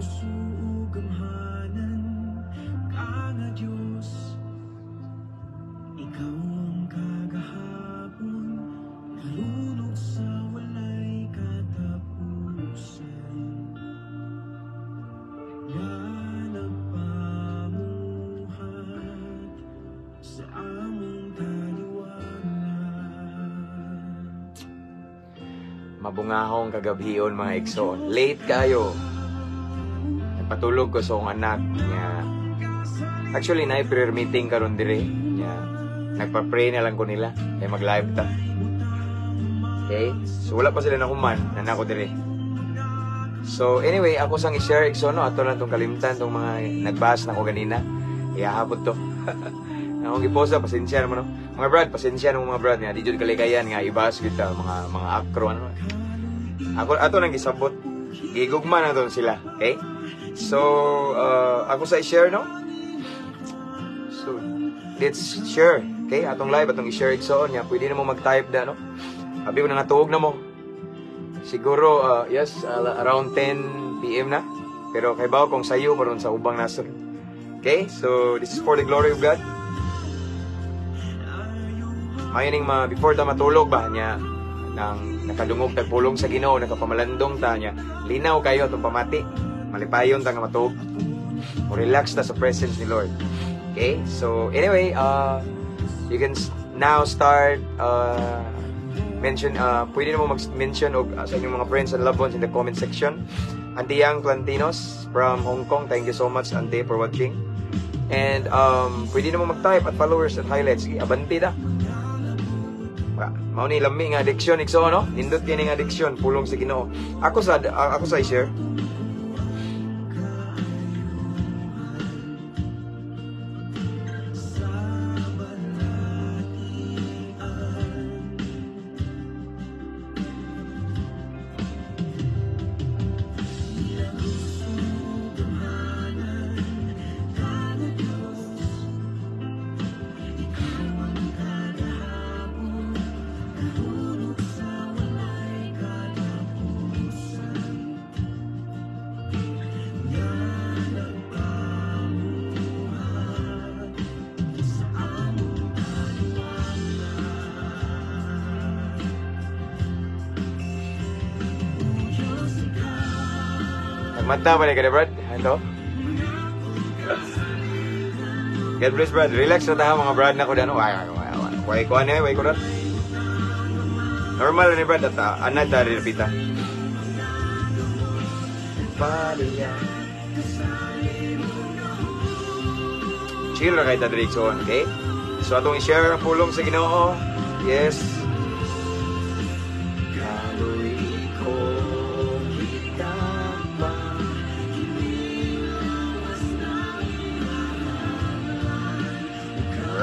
Puso ug gamhanan ka nga Dios. Ikaw ang kagahapon, karon ug sa walay katapusan nga nagpamuhat sa among taliwala. Mabungahong kagabhion, mga igsoon. Late kayo. Nagpatulog ko sa akong anak niya. Actually, na prayer meeting karon dire niya. Nagpa-pray na lang ko nila kay mag-live ta. Okay? So wala pa sila nahuman, na ko dire. So anyway, ako sang i-share, igsoon, no, ato lang tong kalimtan tong mga nagbas na ko ganina. Ihahapot to. Akong giposa, pasensya naman, no. Mga brad, pasensya naman, mga brad nga di jud kalikayan nga ibas kita mga akro ano. Ako ato nang gisabot. Gigugma na to sila, okay? So, ako sa i-share, no? So, let's share. Okay? Atong live, atong i-share, igsoon niya. Pwede na mo mag-type da, no? Abi ko na natuog na mo. Siguro, yes, around 10 p.m. na. Pero kay bawo kung sayo pa ron sa ubang nasod. Okay? So, this is for the glory of God. Mayo ning ma before ta matulog ba niya nang nakadungog tag pulong sa Ginoo, nakapamalandong ta niya, linaw kayo atong pamati, malipayon ta nga matuog o relax ta sa presence ni Lord. Okay, so anyway, you can now start mention, pwede na mo mag-mention og sa inyong mga friends and loved ones in the comment section. Auntie Yang Plantinos from Hong Kong, thank you so much, Auntie, for watching. And pwede na mo mag-type at followers at highlights. Sige, abanti ta. Mao ni lami nga addiction, igsoon, no? Nindot kini nga addiction, pulong sa Ginoo. Ako sa i-share. Nagmata pa ni ka, Brad? Ano? God bless, Brad. Relax na tayo, mga brad na ko dano. Ay, ay, ay, ay. Way ko ano, way ko ron. Normal ni Brad at anad ta repita. Palya. Chill ra kay ta diri, igsoon, okay? So atong i-share ang pulong sa Ginoo. Yes. Kaloy ko gitapang.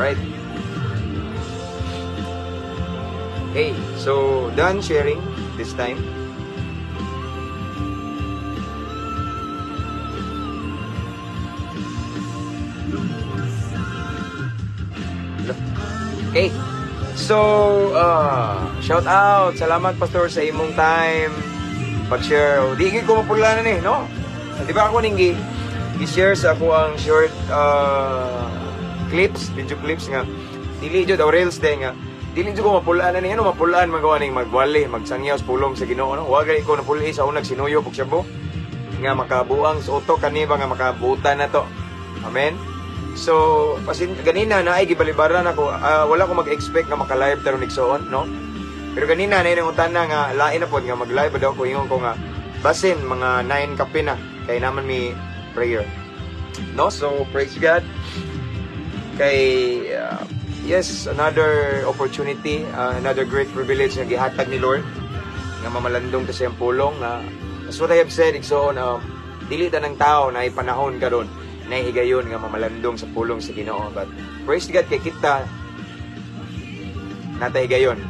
Alright. Okay, so done sharing this time. Okay. So, shout out. Salamat, Pastor, sa imong time. Pag-share. O, di ko mapulanan eh, no? Di ba ako ning gi-share sa ako ang short clips, video clips nga dili jud o reels day nga dili jud ko mapulanan ni ano mapulaan magawa ning magwali, magsangyaw sa pulong sa Ginoo, no? Wa gali ko napuli sa unag sinuyo pug shabu nga makabuang sa utok kani ba nga makabutan na to. Amen. So, pasin ganina na ay gibalibaran ako, wala ko mag-expect nga maka-live taron, igsoon, no? Pero ganina na yung utana nga lain na pod nga mag-live daw ko, ingon ko nga basin mga 9 kape na kay naman mi prayer. No? So, praise God. Kay yes, another opportunity, another great privilege nga gihatag ni Lord nga mamalandong ta sa iyang pulong nga as what I have said, igsoon, dili ta ng tao na panahon karon na higayon nga mamalandong sa pulong sa Ginoo, but praise God kay kita natay higayon.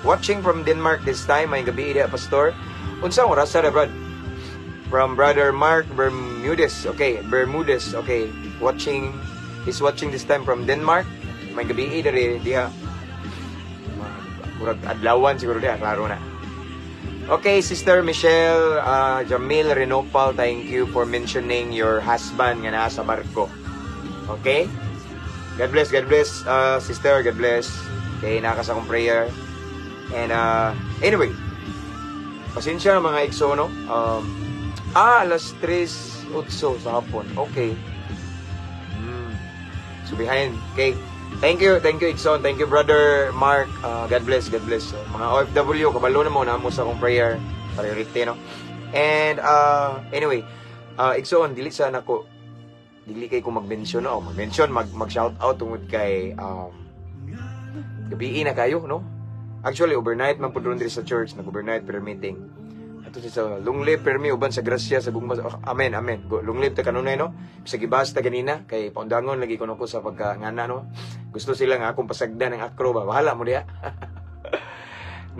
Watching from Denmark this time, may gabi diha, Pastor. Unsa ang oras ra, brad? From Brother Mark Bermudez. Okay, Bermudez. Okay, watching he's watching this time from Denmark. May gabi diri diha. Murag adlawan siguro diha, klaro na. Okay, Sister Michelle Jamil Renopal, thank you for mentioning your husband nga naa sa barko. Okay? God bless, sister, God bless. Okay, naa ka sa akong prayer. And anyway, pasensya na, mga igsoon, no? Alas 3:08 sa hapon. Okay. So behind, okay. Thank you, igsoon. Thank you, Brother Mark. God bless, God bless. So, mga OFW, kabalo na mo na mo sa akong prayer. Priority, no? And anyway, igsoon, dili sa nako dili kay ko mag-mention, no? Mag-mention, mag-shout out tungod kay gabii na kayo, no? Actually, overnight man pud diri sa church, nag-overnight prayer meeting. Ato siya sa long live permi uban sa grasya sa gugma. Oh, amen, amen. Go, long live ta kanunay, no. Sa gibas ta ganina kay paundangon lagi kuno ko sa pagka ngana, no. Gusto sila nga akong pasagdan ng Acro ba. Bahala mo diha.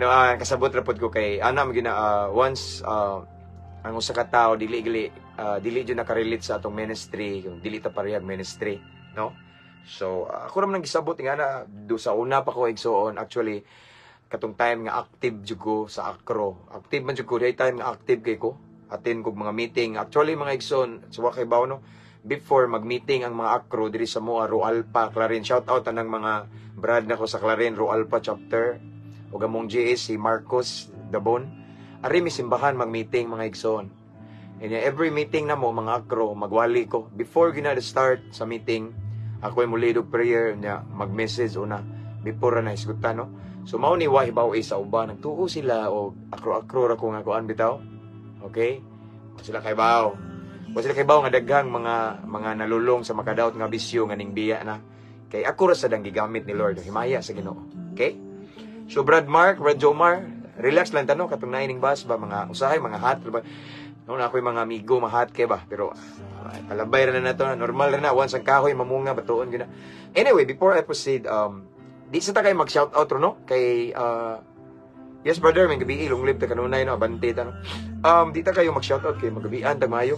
No, kasabot ra pod ko kay ana mo gina once ang usa ka tawo dili gali dili jud nakarelate sa atong ministry, kung dili ta parehag ministry, no? So, ako ra man ang gisabot nga na do sa una pa ko, igsoon, actually katong time nga active jud ko sa Acro. Active man jud ko, day time nga active kay ko. Attend kog mga meeting. Actually, mga igsoon, sa wa kay baw, no, before mag-meeting ang mga Acro diri sa Moa, Roalpa, Clarin. Shout out anang mga brad nako sa Clarin, Roalpa chapter. Ug among GS si Marcos Dabon. Ari mi simbahan mag-meeting, mga igsoon. And every meeting na mo mga Acro, magwali ko. Before gina start sa meeting, ako ay mo-lead og prayer nya mag-message una before na isgutan, no. So mao ni wa hibaw sa uban, nagtuo sila og Acro-Acro ra ko nga kuan bitaw. Okay? Wa sila kay baw. Wa sila kay baw nga daghang mga nalulong sa makadaot nga bisyo nga ning biya na. Kay ako ra sad ang gigamit ni Lord, himaya sa Ginoo. Okay? So Brad Mark, Brad Jomar, relax lang tano katong naining bus ba, mga usahay mga hot ba. No na ako'y mga amigo mahat kay ba, pero palabay ra na nato, normal ra na once ang kahoy mamunga, batuon gyud na. Anyway, before I proceed, di sa ta kay mag shout out no kay yes brother, may gabi, long live ta kanunay, no, abante ta, no. Di ta kayo mag shout out kay magabian tag maayo.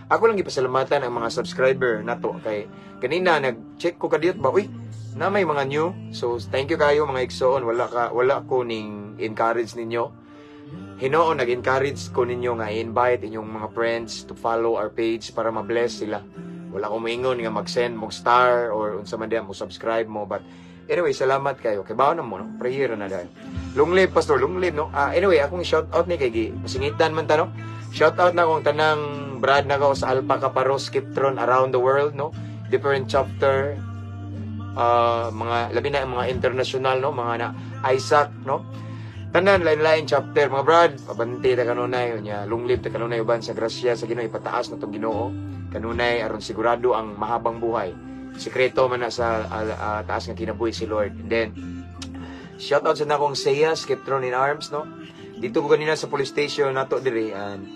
Ako lang gipasalamatan ang mga subscriber nato kay kanina nag-check ko kadiyot ba, uy, na may mga new. So thank you kayo, mga igsoon. Wala ko ning encourage ninyo. Hinuon nag-encourage ko ninyo nga i-invite inyong mga friends to follow our page para ma-bless sila. Wala ko moingon nga mag-send mo star or unsa man diya mo subscribe mo, but anyway, salamat kayo. Kay bawo na mo, no? Prayer na dahil. Long live, Pastor, long live, no? Ah, anyway, akong shout out ni kay gi pasingitan man ta, no? Shout out na akong tanang brad na ko sa Alpha Caparos Skiptron around the world, no? Different chapter, mga labi na ang mga international, no? Mga na Isaac, no? Tanan lain-lain chapter, mga brad, abante ta kanunay nya, long live ta kanunay uban sa grasya sa Ginoo, ipataas na tong Ginoo kanunay aron sigurado ang mahabang buhay. Sikreto man na sa taas nga kinabuhi si Lord. And then shout out sa nakong Seiya, Skiptron in Arms, no? Dito ko ganina sa police station nato diri and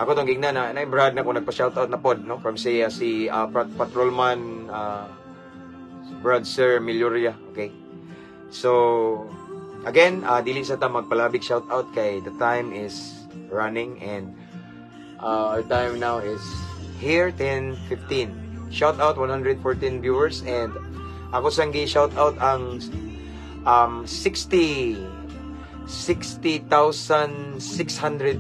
ako tong gigna na na brad na ko nagpa-shout out na pod, no, from Seiya si patrolman Brad Sir Miluria, okay? So again, dili sa ta magpalabig shout out kay the time is running and our time now is here 10:15. Shout out 114 viewers and ako sang gi shout out ang 60 60,600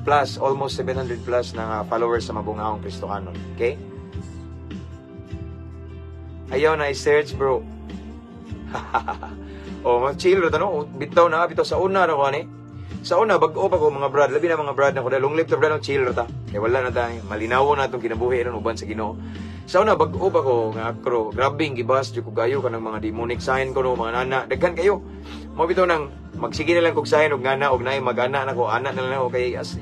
plus, almost 700 plus na followers sa Mabungahong Kristohanon. Okay? Ayaw na i-search, bro. Oh, chill ra no. Bitaw na, bitaw sa una ra ko ani. Sa una bag-o pa ko, mga brad, labi na mga brad na ko, long live to brad, no, chill ra ta. Kay wala na tayo, malinaw na atong kinabuhi ron uban sa Ginoo. Sa una bag-o pa ko nga Acro, grabe ang gibas jud ko gayo kanang mga demonic sign ko, no, mga nana, daghan kayo. Mo bitaw nang magsige na lang kog sign og ngana og naay mag-ana na ko, ana na lang ako kay as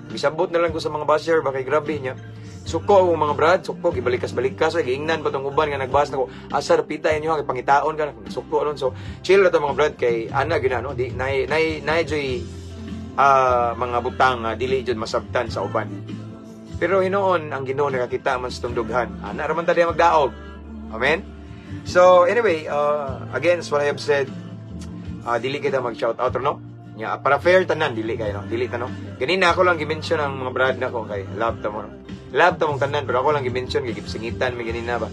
gisabot na lang ko sa mga basher ba kay grabe niya. Suko ang mga brad, suko gibalikas-balikas ay giingnan pa tong uban nga nagbas nako. Asa ra pita inyo kay pangitaon ka suko ron. So chill ra ta, mga brad, kay ana gyud na, no, di nay nay nay joy mga butang nga dili jud masabtan sa uban. Pero hinuon ang Ginoo nakakita man sa tungdughan. Ana ra man ta diha magdaog. Amen. So anyway, again, as what I have said, dili kita mag shout out no. Nya para fair tanan, dili kayo, no. Dili ta, no. Ganina ako lang gi-mention ang mga brad nako kay love ta mo, no. Love ta mong tanan, pero ako lang gi-mention kay gisingitan mi ganina ba.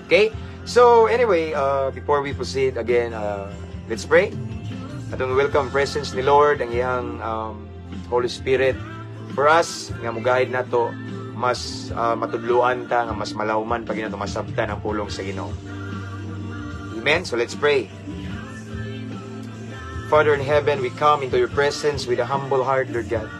Okay? So anyway, before we proceed again, let's pray. Atong welcome presence ni Lord, ang iyang Holy Spirit for us nga mo-guide nato, mas matudluan ta nga mas malawman pag nato masabtan ang pulong sa Ginoo. Amen. So let's pray. Father in heaven, we come into your presence with a humble heart, Lord God.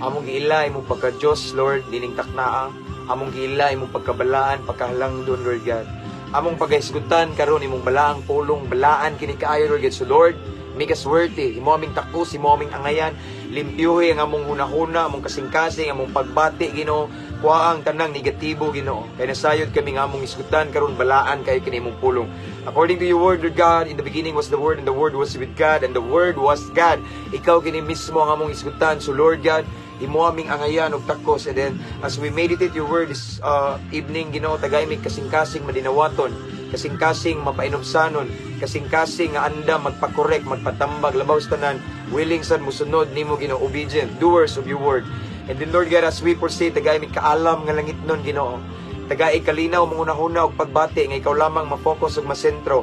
Among giila imong pagka-Diyos, Lord, nining taknaa. Among giila imong pagkabalaan, pagkahalangdon, Lord God. Among pagahisgutan karon imong balaang pulong, balaan kini kaayo, Lord God. So Lord, make us worthy. Imo aming takos, imo aming angayan. Limpyuhi ang among hunahuna, among kasing-kasing, among pagbati, Ginoo. Kuha ang tanang negatibo, Ginoo. Kay nasayod kami nga among hisgutan karon, balaan kay kini imong pulong. According to your word, Lord God, in the beginning was the Word, and the Word was with God, and the Word was God. Ikaw kini mismo ang among hisgutan. So Lord God, imo aming angayan og takos. And then, as we meditate your word this evening, Ginoo, tagay mi kasing-kasing madinawaton, kasing-kasing mapainubsanon, kasing-kasing nga andam magpa-correct, magpatambag, labaw sa tanan, willing sad musunod nimo, Ginoo, obedient, doers of your word. And then, Lord God, as we proceed, tagay mi kaalam nga langit nun, Ginoo. Tagay kalinaw mong hunahuna og pagbati nga ikaw lamang ma-focus ug masentro.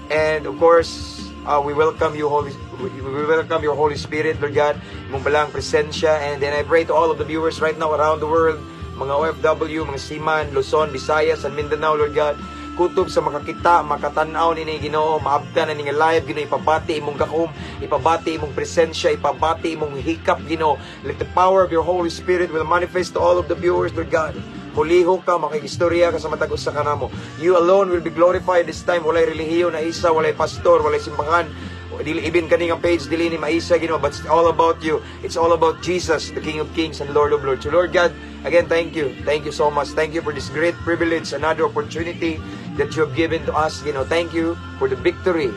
And of course, we welcome you Holy we welcome your Holy Spirit, Lord God, imong balaang presensya. And then I pray to all of the viewers right now around the world, mga OFW, mga seaman, Luzon, Visayas, and Mindanao, Lord God. Kutob sa makakita, makatanaw nini, Ginoo, maabtan na ni nga live, Ginoo, ipabati imong gahom, ipabati imong presensya, ipabati imong hikap, Ginoo. Let the power of your Holy Spirit will manifest to all of the viewers, Lord God. Mulihok ka, makikistorya ka sa matag usa ka namo. You alone will be glorified this time. Walay relihiyon na isa, walay pastor, walay simbahan. Dili ibin kani nga page, dili ni maisa, Ginoo, but it's all about you. It's all about Jesus, the King of Kings and Lord of Lords. So Lord God, again, thank you. Thank you so much. Thank you for this great privilege, another opportunity that you have given to us. Ginoo, thank you for the victory.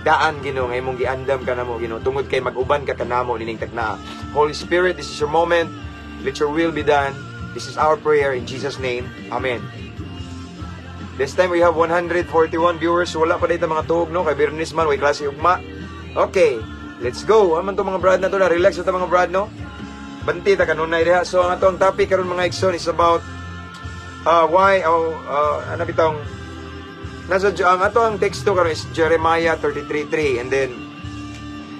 Daan, Ginoo, nga imong giandam ka namo, Ginoo, tungod kay mag-uban ka kanamo nining taknaa. Holy Spirit, this is your moment. Let your will be done. This is our prayer in Jesus' name. Amen. This time we have 141 viewers. Wala pa dito mga tuhog, no? Kay Bernice man, way klase ugma. Okay, let's go. Aman to mga brad na to na. Relax na to mga brad, no? Banti ta kanunay diha. So ang atong topic karon, mga igsoon, is about why oh, ano bitong nasa ang ato ang teksto karon is Jeremiah 33:3. And then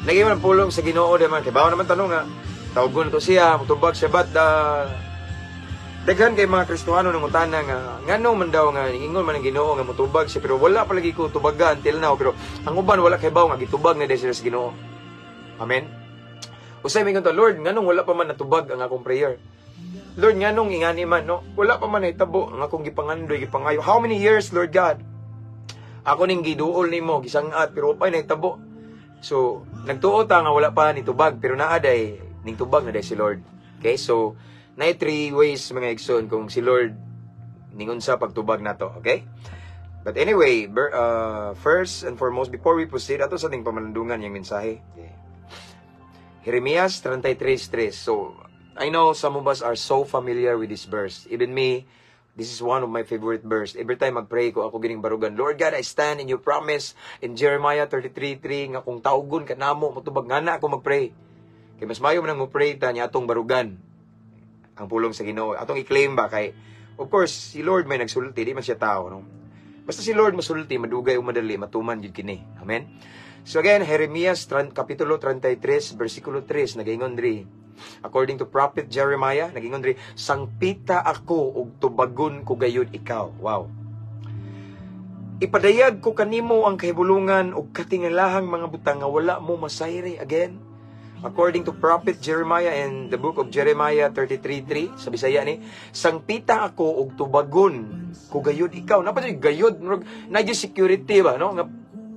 naging man pulong sa Ginoo di man kay bawo naman tanong nga tawgon to siya, mutubag siya, but daghan kay mga Kristohano nang utana nga ngano man daw nga ingon man ang Ginoo nga mutubag siya pero wala pa lagi ko tubaga until now, pero ang uban wala kay bawo nga gitubag na sila sa Ginoo. Amen. Usay mingon to, "Lord, nganong wala pa man natubag ang akong prayer? Lord, nganong ingani man, no? Wala pa man nahitabo ang akong gipangandoy, gipangayo. How many years, Lord God? Ako ning giduol nimo, gisangat, pero wala pa nahitabo." So, nagtuo ta nga wala pa ni tubag, pero naa day ning tubag na day si Lord. Okay? So, naay three ways, mga igsoon, kung si Lord ningon sa pagtubag nato, okay? But anyway, first and foremost, before we proceed, ato sa ating pamalandungan yung mensahe. Okay. Jeremias 33:3. So, I know some of us are so familiar with this verse. Even me, this is one of my favorite verse. Every time mag-pray ko, ako gining barugan. "Lord God, I stand in your promise in Jeremiah 33:3 nga kung tawgon ka namo, mutubag nga na ako mag-pray." Kay mas mayo man ang mo-pray ta niya atong barugan ang pulong sa Ginoo. Atong i-claim ba kay of course si Lord may nagsulti, di man siya tao, no? Basta si Lord masulti, madugay o madali, matuman gyud kini. Amen. So again, Jeremias kapitulo 33 versikulo 3, nagaingon diri. According to Prophet Jeremiah, nagaingon diri, "Sangpita ako ug tubagon ko gayud ikaw." Wow. "Ipadayag ko kanimo ang kahibulungan ug katingalahang mga butang nga wala mo masayri." Again, according to Prophet Jeremiah in the book of Jeremiah 33:3, sa Bisaya ni, "Sangpita ako ug tubagon ko gayud ikaw." Napa gayud, murag na security ba, no? Nga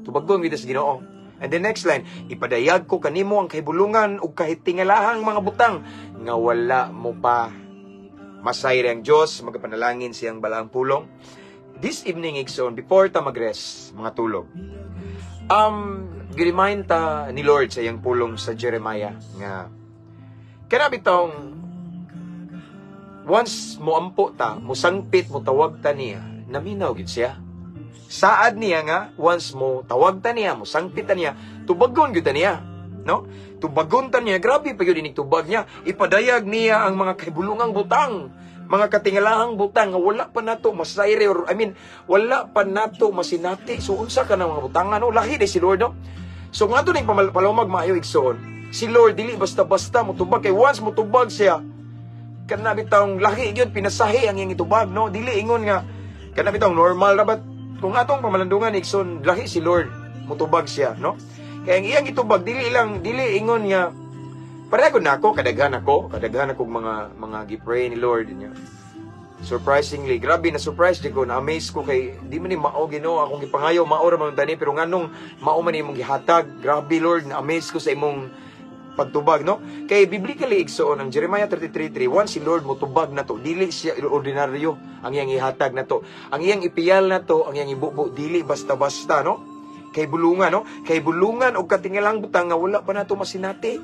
tubagon gid sa Ginoo. And the next line, "Ipadayag ko kanimo ang kahibulungan ug kahitingalahang mga butang nga wala mo pa masayri." Ang Dios magapanalangin siyang balaang pulong. This evening, igsoon, before ta magrest, mga tulog. Gi-remind ta ni Lord sa iyang pulong sa Jeremiah nga kana bitong once mo ampo ta, mo sangpit, mo tawag ta niya, naminaw gid siya. Saad niya nga once mo tawag ta niya, mo sangpit ta niya, tubagon gyud ta niya. No? Tubagon ta niya, grabe pa gyud inig tubag niya. Ipadayag niya ang mga kahibulungang butang, mga katingalahang butang nga wala pa nato masayre or I mean, wala pa nato masinati. So unsa ka ng mga butang, ano? Lahi di si Lord, no? So nga to ning palumag maayo, igsoon. Si Lord dili basta-basta motubag, kay once motubag siya, kana bitawng lahi gyud, pinasahi ang iyang itubag, no? Dili ingon nga kana bitawng normal ra, but kung atong pamalandungan, igsoon, lahi si Lord motubag siya, no? Kay ang iyang itubag dili lang, dili ingon nga pareho na ako, kadaghan ako mga gi-pray ni Lord niya. Surprisingly, grabe na surprise di ko, na amaze ko kay di man ni mao, Ginoo, akong gipangayo, mao ra man tani, pero nganong mao man imong gihatag? Grabe, Lord, na amaze ko sa imong pagtubag, no? Kay biblically, igsoon, ang Jeremiah 33:3, once si Lord motubag na to, dili siya ordinaryo ang iyang ihatag na to. Ang iyang ipiyal na to, ang iyang ibubo, dili basta-basta, no? Kay bulungan, no? Kay bulungan og katingalang butang nga wala pa nato masinati.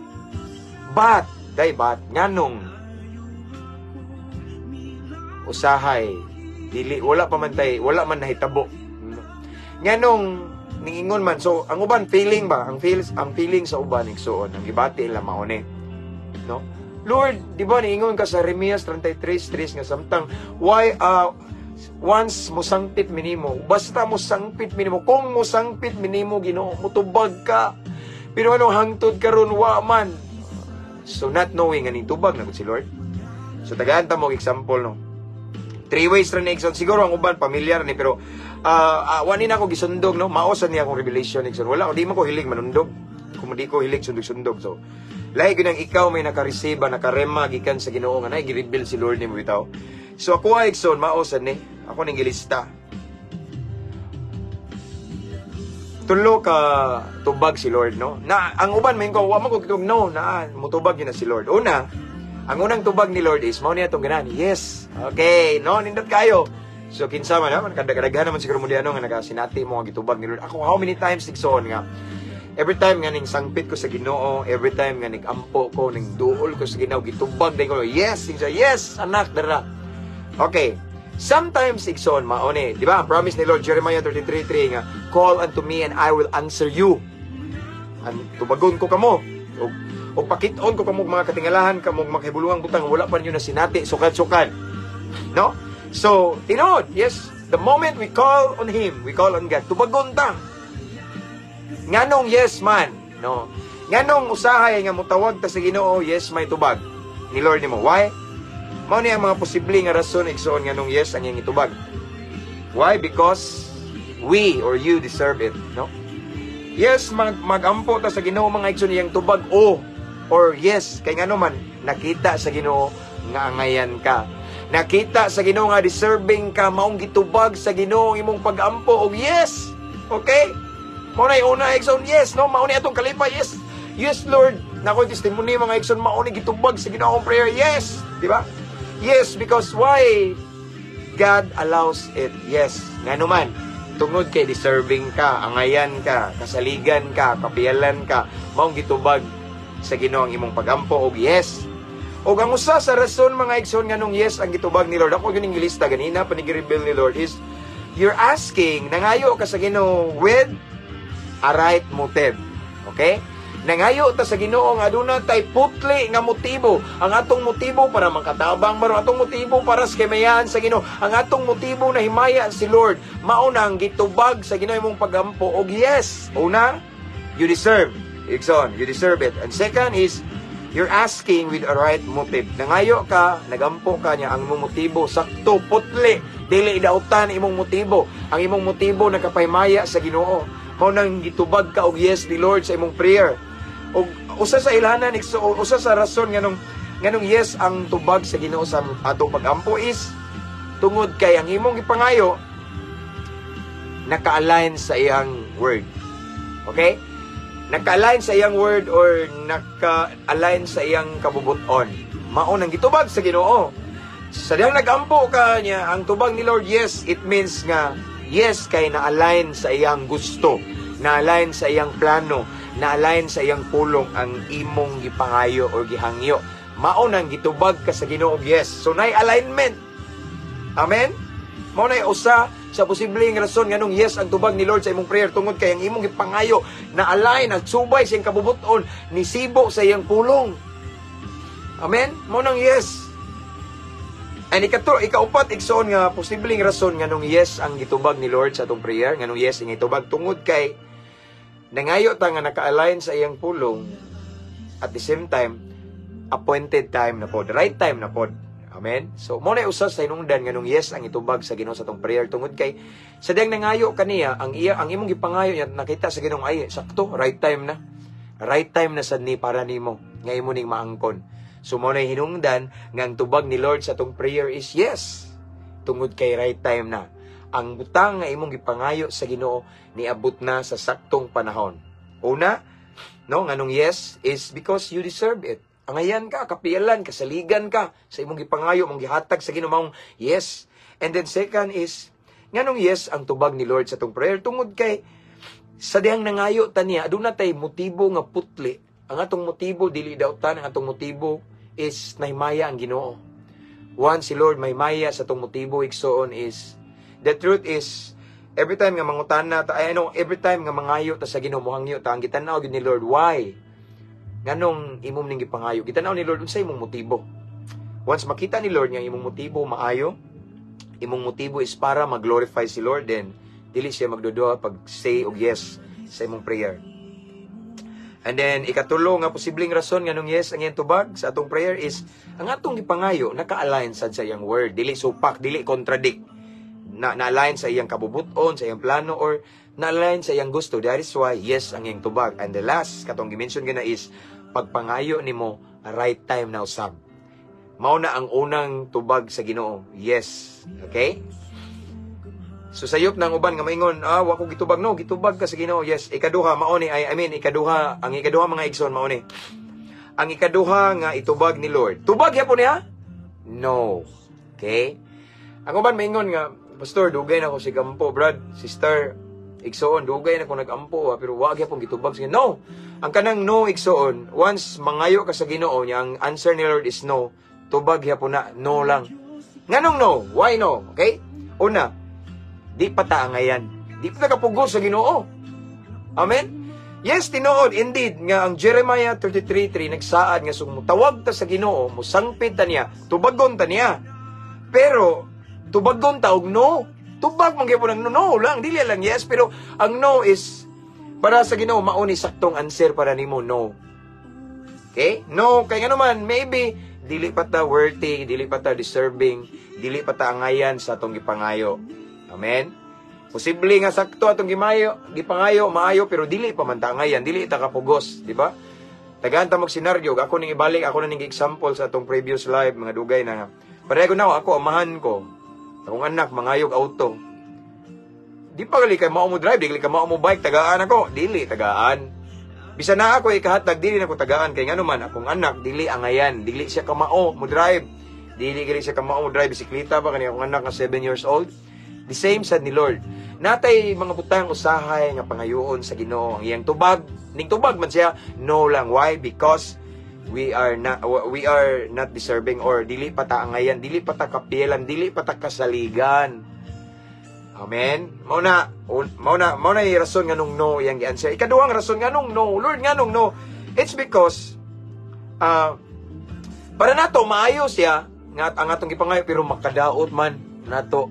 But, day but, nganong usahay, dili, wala pa man tay, wala man nahitabo. Nganong ningingon man, so ang uban feeling ba, ang feeling sa uban, igsuon, ang gibati nila mao ni, no? Lord, di ba niingon ka sa Jeremias 33:3 nga samtang why once mosangpit minimo, basta mosangpit minimo, kung mosangpit minimo, Ginoo, mutubag ka. Pero anong hangtod karon wa man. So not knowing nga tubag na gud si Lord. So tagaan ta mo og example, no? Three ways ra ni, igsoon. Siguro ang uban pamilyar ni, pero wani na ako gisundog, no? Mao sa niya akong revelation, igsoon. Wala, di man ko hilig manundog. Kung di ko hilig sundog-sundog. So, lahi gyud ang ikaw may naka-receive, nakarema gikan sa Ginoo nga nay gi-reveal si Lord nimo bitaw. So ako ay, igsoon, mao sad ni. Ako ning gilista. Tulo ka tubag si Lord, no? Na ang uban may ko wa man ko kitog, no, na mutubag yun na si Lord. Una, ang unang tubag ni Lord is mao niya atong ganahan. Yes. Okay, no, nindot kayo. So kinsa man naman kadaghan naman siguro mo di ano nga nagasinati mo nga gitubag ni Lord. Ako, how many times, igsoon, nga every time nga ning sangpit ko sa Ginoo, every time nga ning ampo ko, ning duol ko sa Ginoo, gitubag din ko. Yes, ingsa, yes, anak dara. Okay. Sometimes, igsoon, mao ni, di ba? Ang promise ni Lord, Jeremiah 33:3 nga, "Call unto me and I will answer you." An tubagon ko kamo. O pakit-on ko kamo mga katingalahan, kamo mga kahibulungang butang wala pa ninyo na sinati, sukad-sukad. No? So, tinuod, yes, the moment we call on Him, we call on God, tubagon ta. Nganong yes man, no? Nganong usahay nga mutawag ta sa Ginoo, yes may tubag ni Lord nimo. Why? Mao ni ang mga posible nga rason, igsoon, nganong yes ang iyang itubag. Why? Because we or you deserve it, no? Yes, magampo ta sa Ginoo, mga igsoon, iyang tubag o or yes kay ngano man nakita sa Ginoo nga angayan ka. Nakita sa Ginoo nga deserving ka, maong gitubag sa Ginoo ang imong pagampo og yes. Okay? Mao na una, igsoon, yes, no? Mao ni atong kalipay, yes. Yes, Lord. Nako testimony, mga igsoon, mao ni gitubag sa Ginoo akong prayer. Yes, di ba? Yes, because why? God allows it. Yes. Ngano man, tungod kay deserving ka, angayan ka, kasaligan ka, kapiyalan ka, maong gitubag sa Ginoo ang imong pagampo og yes. Og ang usa sa rason, mga igsoon, nganong yes ang gitubag ni Lord, ako gyud gilista ganina pa ni reveal ni Lord, is you're asking, nangayo ka sa Ginoo with a right motive. Okay? Nangayo ta sa Ginoo nga aduna tay putli nga motibo. Ang atong motibo para makatabang maro, atong motibo para sa kamayan sa Ginoo, ang atong motibo na himaya si Lord. Mao na ang gitubag sa Ginoo imong pagampo og yes. Una, you deserve. Igsoon, you deserve it. And second is you're asking with a right motive. Nangayo ka, nagampo ka niya, ang imong motibo sakto, putli, dili idautan imong motibo. Ang imong motibo nakapahimaya sa Ginoo. Mao nang gitubag ka og yes ni Lord sa imong prayer. Og usa sa ilhanan, usa sa rason nganong yes ang tubag sa Ginoo sa atong pagampo is tungod kay ang imong gipangayo naka-align sa iyang word. Okay? Naka-align sa iyang word or naka-align sa iyang kabubuton. Mao nang gitubag sa Ginoo. Sa diyang nagampo ka niya, ang tubag ni Lord, yes, it means nga yes kay na-align sa iyang gusto, na-align sa iyang plano, na-align sa iyang pulong ang imong gipangayo or gihangyo. Mao nang gitubag ka sa Ginoo og yes. So nay alignment. Amen? Mao nay usa sa posibleng rason nganong yes ang tubag ni Lord sa imong prayer, tungod kay ang imong gipangayo na align at subay sa iyang kabubuton, nisibo sa iyang pulong. Amen? Mao nang yes. And ikatlo, ikaupat, igsoon, nga posibleng rason nganong yes ang gitubag ni Lord sa atong prayer, nganong yes ang gitubag, tungod kay nangayo ta nga naka-align sa iyang pulong. at the same time, appointed time na pod, right time na pod. Amen. So mo na usa sa hinungdan nganong yes ang itubag sa Ginoo sa atong prayer, tungod kay sa diyang nangayo kaniya, ang iya, ang imong gipangayo niya nakita sa Ginoo, ay sakto, right time na. Right time na sad ni para nimo nga imo ning maangkon. So mo na hinungdan nga ang tubag ni Lord sa atong prayer is yes. Tungod kay right time na. Ang butang nga imong gipangayo sa Ginoo niabot na sa saktong panahon. Una, no, nganong yes is because you deserve it. Angayan ka, kapiyalan, kasaligan ka sa imong gipangayo, mong gihatag sa Ginoo maong yes. And then second is nganong yes ang tubag ni Lord sa atong prayer, tungod kay sa dihang nangayo ta niya, aduna tay motibo nga putli. Ang atong motibo dili dautan, ang atong motibo is nahimaya ang Ginoo. Once si Lord mahimaya sa atong motibo, igsoon, is the truth is every time nga mangutana ta, ay ano, every time nga mangayo ta sa Ginoo, mohangyo ta, ang gitan-aw gyud ni Lord, why? Nganong imong ning gipangayo? Gitan-aw ni Lord unsay imong motibo. Once makita ni Lord nga imong motibo maayo, imong motibo is para mag-glorify si Lord, then dili siya magduduha pag say og yes sa imong prayer. And then ikatulo nga posibleng rason nganong yes ang iyang tubag sa atong prayer is ang atong gipangayo naka-align sad sa iyang word, dili supak, dili contradict. Na na-align sa iyang kabubuton, sa iyang plano, or na-align sa iyang gusto. That is why yes ang iyang tubag. And the last katong gi-mention gana is pagpangayo nimo, right time na usab. Mao na ang unang tubag sa Ginoo. Yes. Okay? So sayop ng uban nga maingon, "Ah, wa ko gitubag." No, gitubag ka sa Ginoo. Yes. Ikaduha mao ni, I mean, ikaduha, ang ikaduha, mga igsoon, mao ni. Ang ikaduha nga itubag ni Lord. Tubag gyapon niya? No. Okay? Ang uban maingon nga, "Pastor, dugay na ko sig ampo, brad, sister, igsoon, dugay na ko nag-ampo, ah, pero wa gyapon gitubag sa Ginoo." No. Ang kanang no, igsoon, once mangayo ka sa Ginoo niya, ang answer ni Lord is no, tubag gyapon na, no lang. Nganong no? Why no? Okay? Una, di pa ta angayan. Di pa ta kapugos sa Ginoo. Amen? Yes, tinuod indeed nga ang Jeremiah 33:3 nagsaad nga sung mutawag ta sa Ginoo, musangpit ta niya, tubagon ta niya. Pero tubagon ta og no. Tubag man gyud ang no, no lang, dili lang yes, pero ang no is para sa Ginoo mao ni saktong answer para nimo, no. Okay? No, kay ngano man, maybe dili pa ta worthy, dili pa ta deserving, dili pa ta angayan sa atong gipangayo. Amen? Posible nga sakto atong gimayo, gipangayo, maayo, pero dili pa man ta angayan, dili ta kapugos, di ba? Tagaan ta mag senaryo, ako ning ibalik, ako na ning example sa atong previous live, mga dugay na nga. Pareho na ako, amahan ko. Akong anak, mangayog auto. Di pa gali kay mao mo drive, di gali ka mao mo bike, tagaan ako. Dili, tagaan. Bisan na ako ikahatag, dili na ko tagaan. Kay ngano man, akong anak, dili angayan. Dili siya kamao mo drive. Dili gali siya kamao mo drive. Bisikleta ba, kani akong anak nga 7 years old. The same sad ni Lord. Natay mga butang usahay nga pangayoon sa Ginoo. Ang iyang tubag, ning tubag man siya, no lang. Why? Because we are not deserving or dili pa ta angayan, dili pa ta kapilan, dili pa ta kasaligan. Amen. Mao na yung rason nganong no yang gi-answer. Ikaduhang rason nganong no, Lord, nganong no? It's because para nato maayo siya nga ang atong gipangayo, pero makadaot man nato.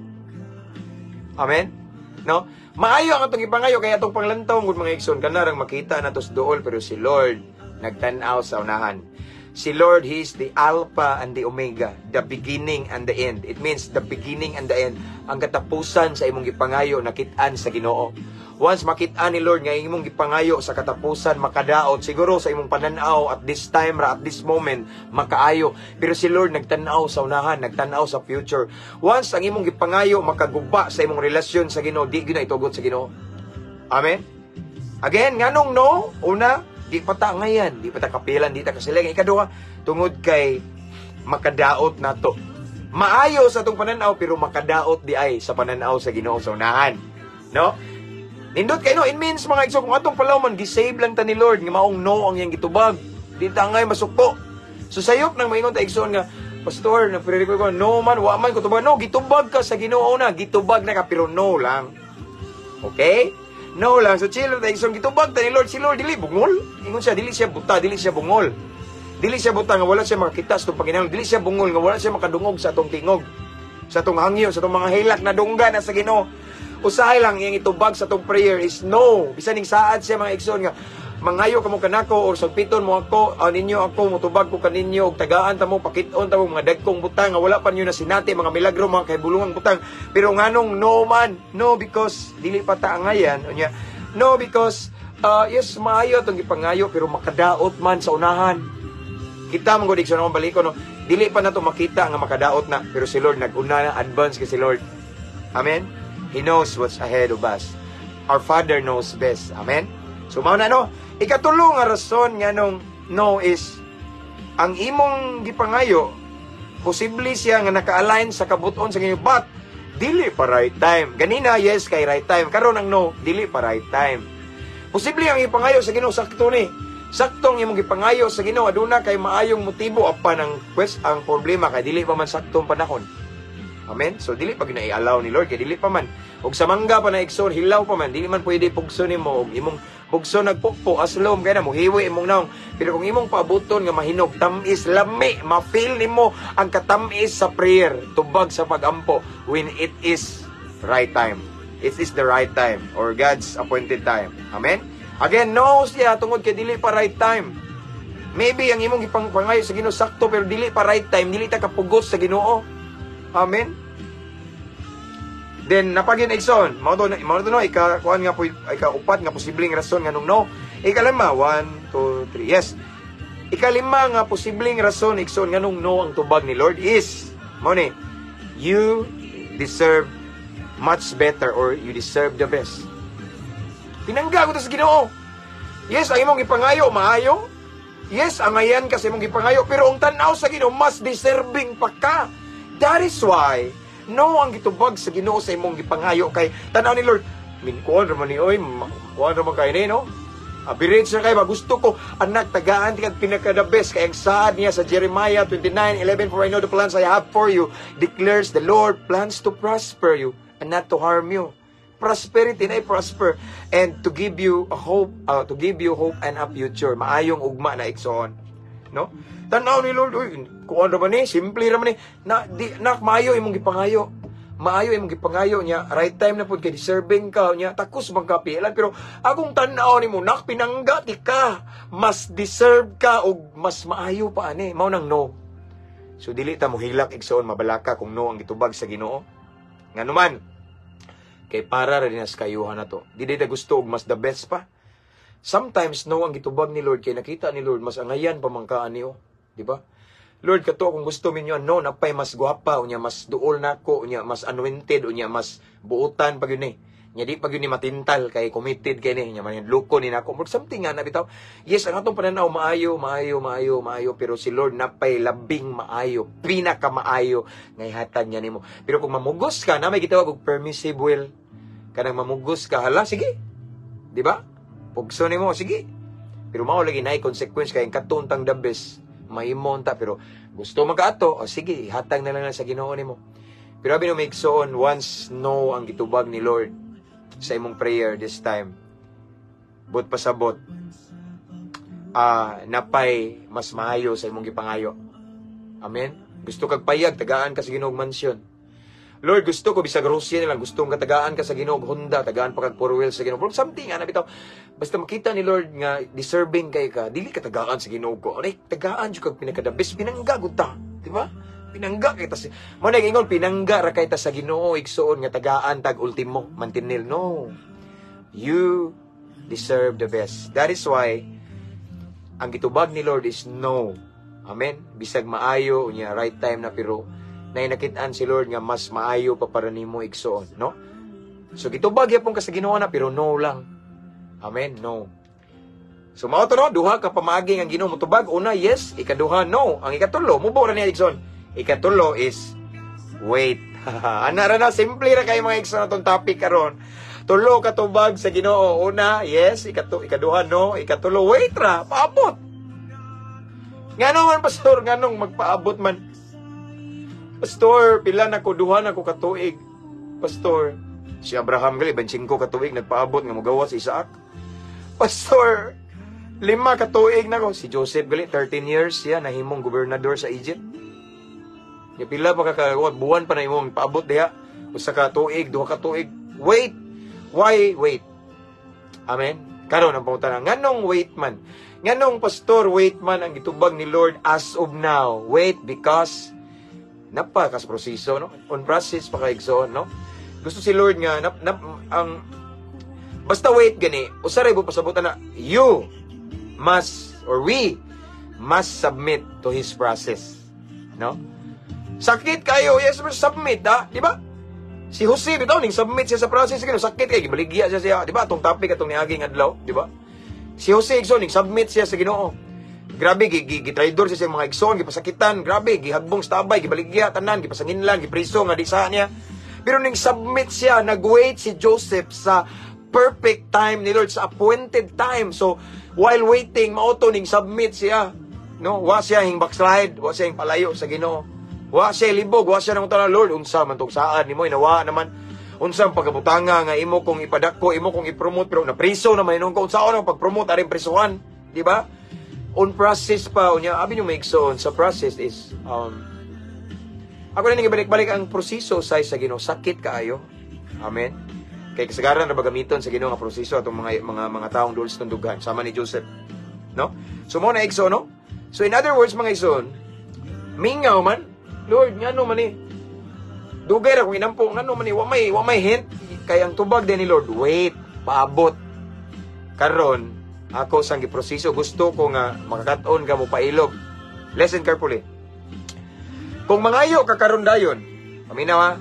Amen. No? Maayo ang atong gipangayo kay atong panglantaw gud, mga igsoon, kanarang makita nato sa duol, pero si Lord nagtan-aw sa unahan. Si Lord, He is the Alpha and the Omega, the beginning and the end. It means the beginning and the end. Ang katapusan sa imong gipangayo nakit-an sa Ginoo. Once makit-an ni Lord nga imong gipangayo sa katapusan makadaot, siguro sa imong pananaw at this time ra, at this moment makaayo, pero si Lord nagtan-aw sa unahan, nagtan-aw sa future. Once ang imong gipangayo makaguba sa imong relasyon sa Ginoo, di gyud na itugot sa Ginoo. Amen. Again, nganong no? Una, di pa ta angayan, di pa ta kapilan, di ta kasilingan. Ikaduha, tungod kay makadaot nato. Maayo sa atong pananaw, pero makadaot di ay sa pananaw sa Ginoo sa unahan. No? Nindot kay no, it means, mga igsoon, kung atong palawman, gisave lang ta ni Lord nga maong no ang iyang gitubag. Di ta angay masuko. So sayop nang maingon ta, igsoon, nga, "Pastor, na ko, no man, wa man ko tubag." No, gitubag ka sa Ginoo na, gitubag na ka, pero no lang. Okay? No lang. So chill ta, igsoon, gitubag ta ni Lord. Si Lord dili bungol. Ingon siya, dili siya buta, dili siya bungol. Dili siya buta nga wala siya makakita sa atong panginahanglan. Dili siya bungol nga wala siya makadungog sa atong tingog, sa atong hangyo, sa atong mga hilak na dunggan na sa Ginoo. Usahay lang iyang itubag sa atong prayer is no. Bisan ning saad siya, mga igsoon, nga Mangayo kamo kanako or sagpiton mo ako, ninyo ako, mutubag ko kaninyo og tagaan ta mo, pakit-on ta mo mga dagkong butang nga wala pa ninyo na sinati, mga milagro, mga kahibulungang butang. Pero nganong no man? No because dili pa ta angayan unya. No because yes, maayo atong gipangayo, pero makadaot man sa unahan. Kita man gud, igsoon, akong baliko, no. Dili pa nato makita nga makadaot na, pero si Lord nag-una na, advance kay si Lord. Amen. He knows what's ahead of us. Our Father knows best. Amen. So mao na, no. Ikatulo nga rason nganong no is ang imong gipangayo, posible siya nga naka-align sa kabuton sa Ginoo, but dili pa right time. Ganina, yes kay right time. Karon ang no, dili pa right time. Posible ang ipangayo sa Ginoo sakto ni. Saktong imong gipangayo sa Ginoo, aduna kay maayong motibo, apan ang quest, ang problema kay dili pa man saktong panahon. Amen. So dili pa gyud i-allow ni Lord kay dili pa man. Og sa mangga pa na, igsoon, hilaw pa man, dili man pwede pugso nimo og imong pugso nagpukpo aslom kay na mohiwi imong naong. Pero kung imong paabuton nga mahinog, tamis, lami, ma-feel nimo ang katamis sa prayer, tubag sa pagampo when it is right time. It is the right time or God's appointed time. Amen. Again, no siya tungod kay dili pa right time. Maybe ang imong gipangpangayo sa Ginoo sakto, pero dili pa right time, dili ta kapugos sa Ginoo. Amen. Then napagin, igsoon, mao to, no, ika kuan nga po, ika upat nga posibleng rason nganong no. Ikalima, 1 2 3. Yes. Ikalima nga posibleng rason, igsoon, nganong no ang tubag ni Lord is mao ni, you deserve much better or you deserve the best. Pinangga ko to sa Ginoo. Yes, ang imong gipangayo maayo. Yes, angayan ka sa imong gipangayo, pero ang tan-aw sa Ginoo, mas deserving pa ka. That is why no ang gitubag sa Ginoo sa imong gipangayo, kay tan-aw ni Lord, min kuan ra man ni oy, kuan ra man kay ni, no? Average na kay ba, gusto ko, anak, tagaan ti kag pinaka the best, kay ang saad niya sa Jeremiah 29:11, "For I know the plans I have for you, declares the Lord, plans to prosper you and not to harm you." Prosperity na, prosper and to give you a hope, to give you hope and a future, maayong ugma na, igsoon, no? Tan-aw ni Lord, uy, kuan ra ba ni, simple ra man ni na di nak. Maayo imong gipangayo, maayo imong gipangayo niya, right time na pud kay deserving ka niya, takos bang kapilan, pero akong tan-aw nimo, nak, pinangga ti ka, mas deserve ka og mas maayo pa ani. Mao nang no. So dili ta mohilak, igsoon, mabalaka kung no ang gitubag sa Ginoo. Ngano man kay para ra din sa kayuhan na to. Di ta gusto og mas the best pa? Sometimes no ang gitubag ni Lord kay nakita ni Lord mas angayan pa man ka ani, oh. Di ba? Lord, kato kung gusto minyo, no, napay mas gwapa, unya mas duol nako, unya mas anointed, unya mas buutan pa gyud ni. Nya di pa gyud ni matintal kay committed kay ni, nya man loko ni nako. Murag something nga na bitaw. Yes, ang atong pananaw maayo, maayo, maayo, maayo, pero si Lord napay labing maayo, pinakamaayo nga ihatag niya nimo. Pero kung mamugos ka, na may gitawag og permissive will. Kanang mamugos ka, hala, sige. Di ba? Pugso nimo, sige. Pero mao lagi naay consequence kay ang katuntang the best mahimo unta, pero gusto man ka ato, o sige, hatag na lang sa Ginoo nimo. Pero abi no, igsoon, once no ang gitubag ni Lord sa imong prayer this time, but pasabot, napay mas maayo sa imong gipangayo. Amen. Gusto kag payag, tagaan ka sa Ginoo og mansyon. Lord, gusto ko bisag Rusia na lang, gusto kong katagaan ka sa Ginoo og Honda, tagaan pa kag four wheels sa Ginoo. But something ana bitaw. Basta makita ni Lord nga deserving kay ka, dili ka tagaan sa Ginoo ko. Anay tagaan jud kag pinaka the best, pinangga gud ta, di ba? Pinangga kay ta si Mo na ingon, pinangga ra kay ta sa Ginoo, igsoon, nga tagaan tag ultimo mantinil. No. You deserve the best. That is why ang gitubag ni Lord is no. Amen. Bisag maayo unya right time na, pero nay nakit-an si Lord nga mas maayo pa para nimo, igsoon, no? So gitubag gyapon ka sa Ginoo na, pero no lang. Amen. No. So mao to, no, duha ka pamaagi ang Ginoo motubag. Una, yes, ikaduha, no. Ang ikatulo, mubo ra niya, igsoon. Ikatulo is wait. Ana ra na, simple ra kay, mga igsoon, atong topic karon. Tulo ka tubag sa Ginoo. Una, yes, ikaduha, no, ikatulo, wait ra, paabot. Ngano man, pastor, nganong magpaabot man? Pastor, pila na ko, duha na ko katuig. Pastor, si Abraham gali 25 katuig nagpaabot nga mogawas si Isaac. Pastor, 5 katuig na ko. Si Joseph gali 13 years siya nahimong gobernador sa Egypt. Ya pila pa ka buwan pa na imong paabot diha. Usa ka tuig, 2 ka tuig. Wait. Why wait? Amen. Karon ang pangutana, nganong wait man? Nganong, Pastor, wait man ang gitubag ni Lord as of now? Wait because napa kas proseso, no? On process pa ka, igsoon, no? Gusto si Lord nga nap, nap, ang basta wait gani, usa ra pasabutan na you must or we must submit to His process, no? Sakit kayo, yes, but submit, da, di ba? Si Jose bitaw ning submit siya sa process kay sakit kay gibaligya siya siya, di ba? Atong topic atong niaging adlaw, di ba? Si Jose, igsoon, ning submit siya sa Ginoo. Grabe gi, gi, gitraidor siya sa mga igsoon, gipasakitan, grabe gihagbong sa tabay, gibaligya tanan, gipasanginlan, gipriso nga di sa niya. Pero ning submit siya, nag-wait si Joseph sa perfect time ni Lord, sa appointed time. So, while waiting, mao to ning submit siya. No, wa siya hing backslide, wa siya hing palayo sa Ginoo. Wa siya libog, wa siya nang tanang, "Lord, unsa man tong saan nimo, inawa naman. Unsa ang pagkabutanga nga imo kong ipadako, imo kong i-promote, pero napriso naman hinuon ko, unsa ang pag-promote aring prisuhan," di ba? On process pa unya, abi nyo mga igsoon, sa process is ako na balik-balik ang proseso sa Ginoo, sakit kaayo. Amen. Kay kasagaran ra ba gamiton sa Ginoo nga proseso atong mga taong duol sa tundughan sama ni Joseph. No? So mo na, igsoon, no? So in other words, mga igsoon, mingaw man, "Lord, ngano man ni? Dugay ra kong inampo, ngano man ni? Wa may hint." Kay ang tubag din ni Lord, wait, paabot. Karon, ako sang giproseso, gusto ko nga makakat-on ka mo pailob. Listen carefully. Kung mangayo ka karon dayon, paminaw ha,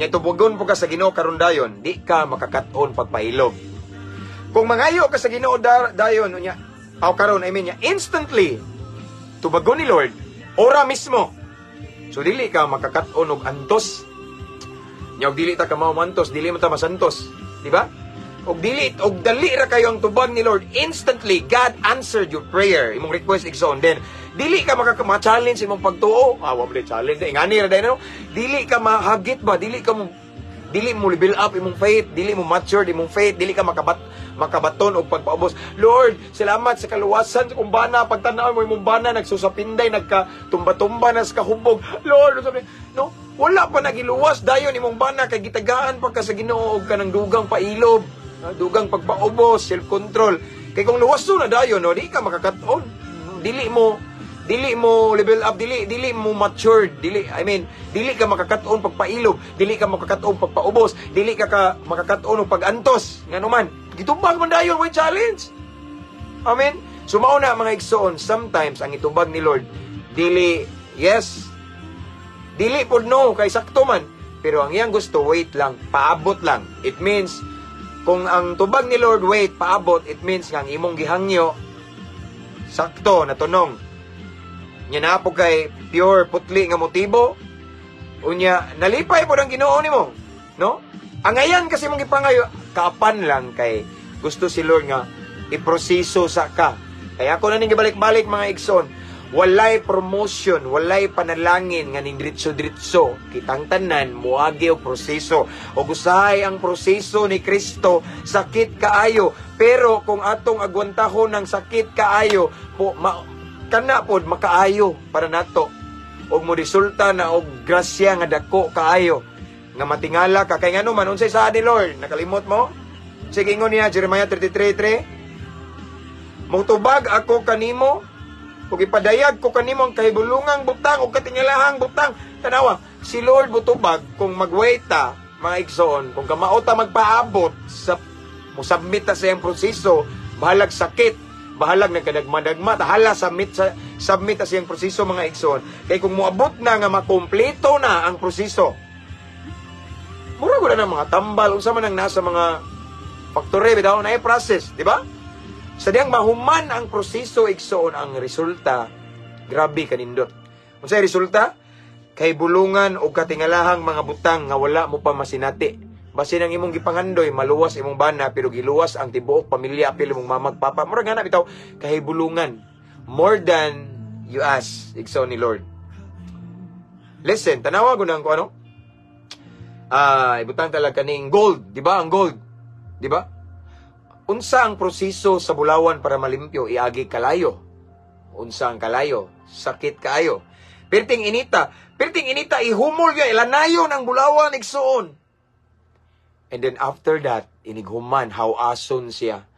nya tubugon po ka sa Ginoo karon dayon, di ka makakat-on pagpailob. Kung mangayo ka sa Ginoo dayon unya, aw karon, I mean, nya instantly tubagon ni Lord, ora mismo. So dili ka makakat-on og antos. Nya og dili ta ka mao mantos, dili man ta masantos, di ba? Og dili og dali ra kayo ang tubag ni Lord, instantly God answered your prayer, imong request, igsoon. Then dili ka makaka-challenge imong pagtuo. Ah, wa mo challenge. Ingani ra dayon, no? Dili ka mahagit ba, dili mo level up imong faith, dili mo mature imong faith, dili ka makabaton og pagpaubos. "Lord, salamat sa kaluwasan sa kong bana." Pagtanaw mo imong bana nagsusapinday, nagka tumba-tumba na sa kahubog. "Lord," sabi, no, wala pa nagiluwas dayon imong bana kay gitagaan pa ka sa Ginoo og kanang dugang pailob, dugang pagpaubos, self-control. Kay kung luwas na dayon, no, di ka makakat-on. Dili mo level up, dili mo matured, dili, I mean, dili ka makakat-on pagpailob, dili ka makakat-on pagpaubos, dili ka makakat-on og pag-antos. Ngano man, gitubag man dayon, way challenge. Amen. So mao na, mga igsoon, sometimes ang itubag ni Lord dili yes, dili pod no, kay sakto man. Pero ang iyang gusto, wait lang, paabot lang. It means kung ang tubag ni Lord wait, paabot, it means nga ang imong gihangyo sakto natunong. Nya naa po kay pure putli nga motibo. Unya nalipay po ang Ginoo nimo, no? Angayan kasi mong gipangayo, kaapan lang kay gusto si Lord nga iproseso sa ka. Kaya ako na ning gibalik-balik, mga igsoon, walay promotion, walay panalangin nga ning diretso-diretso. Kitang tanan moagi og proseso. Og usahay ang proseso ni Kristo sakit kaayo, pero kung atong agwantahon ng sakit kaayo, po ma, kana pod makaayo para nato og mo resulta na og grasya nga dako kaayo nga matingala ka. Kay ngano man, unsay saad ni Lord? Nakalimot mo? Sige, ingon niya Jeremiah 33:3, "Mutubag ako kanimo ug ipadayag ko kanimo ang kahibulungang butang ug katingalahang butang." Tanawa, si Lord mutubag kung mag-wait ta, mga igsoon, kung kamao ta magpaabot sa mo submit ta sa iyang proseso, bahalag sakit, bahalag nagkadagma-dagma, tahala submit ta sa iyang proseso, mga igsoon. Kay kung moabot na nga makumpleto na ang proseso, mura gud na ng mga tambal, unsa man ang nasa mga factory bitaw na process, di ba? Sa diyang mahuman ang proseso, igsoon, ang resulta grabe kanindot. Unsay resulta? Kay bulungan o katingalahang mga butang nga wala mo pa masinati. Basin ang imong gipangandoy maluwas imong bana, pero giluwas ang tibuok pamilya, apil imong mama ug papa. Mura nga na bitaw, kahibulungan. More than you ask, igsoon, ni Lord. Listen, tanawa ko nang ko ano? Ah, ibutang talaga kaning gold, di ba? Ang gold, di ba? Unsa ang proseso sa bulawan para malimpyo? Iagi kalayo. Unsa ang kalayo? Sakit kaayo. Perting inita, perting inita, ihumol ya, ilanayon ang bulawan, igsoon. And then after that, inighuman, hawason siya.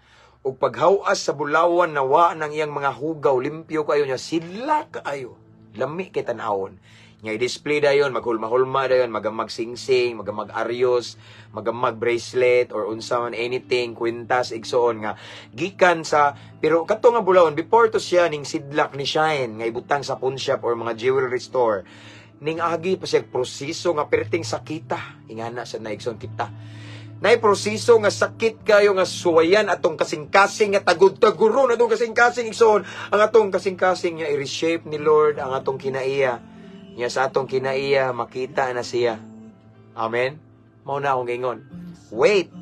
Ug paghawas sa bulawan na wa ng iyang mga hugaw, limpyo kayo niya, sila kaayo. Lami kay tan-awon. Nga i-display dayon, maghulma-hulma dayon, magamag singsing, magamag aryos, magamag bracelet or unsa man, anything, kwintas, igsoon nga gikan sa, pero kato nga bulawan before to siya ning sidlak, ni shine nga ibutang sa pawn shop or mga jewelry store, ning agi pa siya proseso nga perting sakita. Ingana sa na, igsoon, kita nay proseso nga sakit kayo nga suwayan atong kasing-kasing, nga tagud-taguron atong kasing-kasing, igsoon. Ang atong kasing-kasing nga i-reshape ni Lord ang atong kinaiya niya. Sa atong kinaiya makita na siya. Amen. Mao na akong ingon, wait.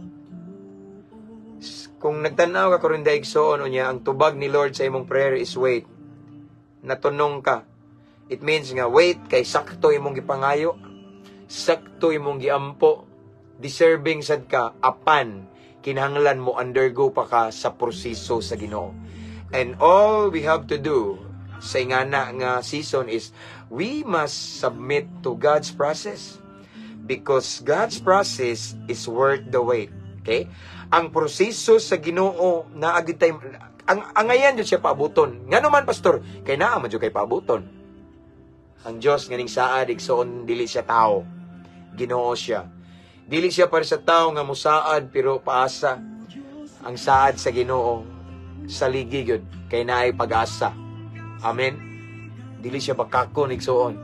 Kung nagtanaw ka karon, igsoon, unya ang tubag ni Lord sa imong prayer is "wait," natunong ka. It means nga wait kay sakto imong gipangayo, sakto imong giampo, deserving sad ka, apan kinahanglan mo undergo pa ka sa proseso sa Ginoo. And all we have to do sa ingana nga season is we must submit to God's process because God's process is worth the wait. Okay? Ang proseso sa Ginoo na agi tay ang angayan jud siya paabuton. Ngano man, pastor? Kay naa man jud kay paabuton. Ang Dios nga ning saad, igsoon, dili siya tao. Ginoo siya. Dili siya para sa tao nga musaad pero paasa. Ang saad sa Ginoo sa ligi gyud kay naay pag-asa. Amen. Dili siya bakakon, igsoon.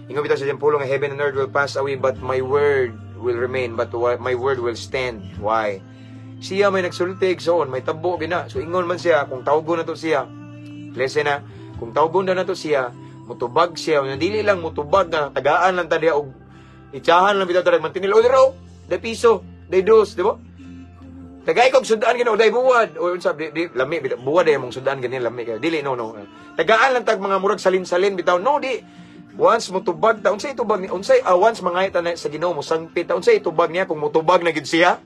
Ingon bitaw sa iyang pulong nga heaven and earth will pass away, but my word will remain, but my word will stand. Why? Siya may nagsulti, igsoon, may tabo gina. So ingon man siya, kung tawgon na to siya, listen na, kung tawgon na to siya, mutubag siya, dili lang mutubag nga tagaan lang ta diha og itsahan lang bitaw tarag mantinil o dira, day piso, day dos, di ba? Tagay kog sudan Ginoo, day buwad. O unsa di, di lami bitaw buwad ay mong sudan ganyan, lami kayo. Dili, no, no. Tagaan lang tag mga murag salin-salin bitaw. No, di. Once mutubag ta, unsay itubag ni unsay once mangayta ta na sa Ginoo, mo sangpit ta, unsay itubag niya kung mutubag na gid siya?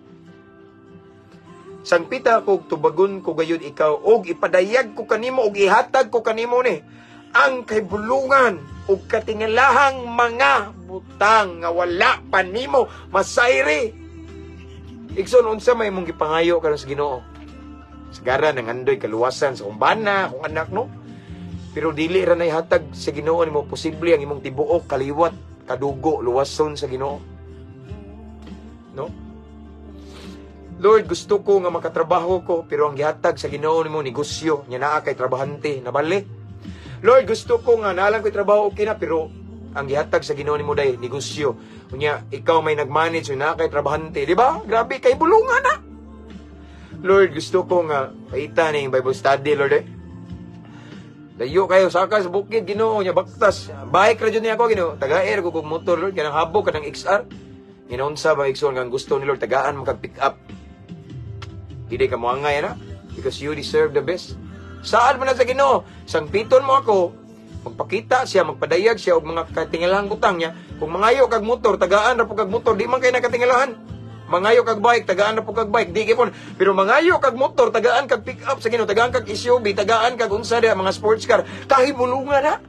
Sangpita ko, tubagon ko gayud ikaw og ipadayag ko kanimo og ihatag ko kanimo ni ang kahibulungan ug katingalahang mga butang nga wala pa nimo masayri. Igsoon, unsa may imong gipangayo karon sa Ginoo? Sigara nangandoy kaluwasan sa akong bana, akong anak, no? Pero dili ra nay hatag sa Ginoo nimo, posible ang imong tibuok kaliwat, kadugo, luwason sa Ginoo. No? Lord, gusto ko nga makatrabaho ko, pero ang gihatag sa Ginoo nimo negosyo, nya naa kay trabahante, nabali. Lord, gusto ko nga naalang ko'y trabaho, okay na, pero ang gihatag sa Ginoo nimo day negosyo. Unya ikaw may nagmanage, naa kay trabahante, di ba? Grabe kay bulungan na. Lord, gusto ko nga paita ning Bible study, Lord eh. Layo kayo saka sa bukid, Ginoo, nya baktas. Bike ra jud niya ako, Ginoo. Tagaer ko kog motor, Lord, kanang habog, kanang XR. Ginoonsa ba, igsoon, nga gusto ni Lord tagaan mo kag pick up? Dili ka moangay na because you deserve the best. Saad mo na sa Ginoo, sangpiton mo ako, magpakita siya, magpadayag siya og mga katingalahang butang niya. Kung mangayo kag motor, tagaan ra po kag motor, di man kay nakatingalahan. Mangayo kag bike, tagaan ra po kag bike, di gyud. Pero mangayo kag motor, tagaan kag pick up sa Ginoo, tagaan kag SUV, tagaan kag unsa diha mga sports car, kahibulungan na.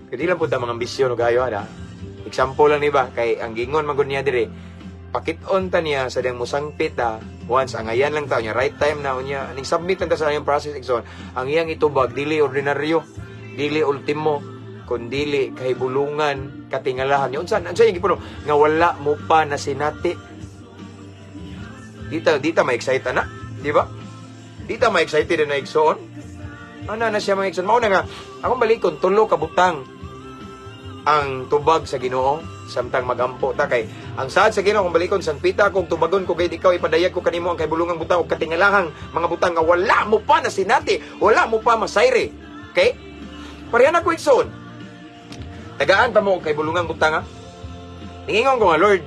Kay di lang pud ta mga ambisyon og ayo ana. Example lang ni ba kay ang gingon man gud niya dire, pakit-on ta niya sa diyang musangpit ta once angayan lang ta niya, right time na unya ning submit lang ta sa iyang process, igsoon. Ang iyang itubag dili ordinaryo, dili ultimo, kun dili kahibulungan, katingalahan niya. Unsa unsa iyang gipuno nga wala mo pa na sinati? Dita ma-excite na, di ba? Dita ma-excited na, igsoon. Ana na siya, mga igsoon. Mao na nga akong balikon, tulo ka butang ang tubag sa Ginoo samtang magampo ta, kay ang saad sa Ginoo, kung balikon, sangpita kong tubagon ko gayud ikaw, ipadayag ko kanimo ang kahibulungang butang ug katingalahang mga butang nga wala mo pa na sinati, wala mo pa masayri. Okay, pareha na ko, igsoon. Tagaan pa mo og kahibulungang butang ha. Ningingon ko nga, Lord,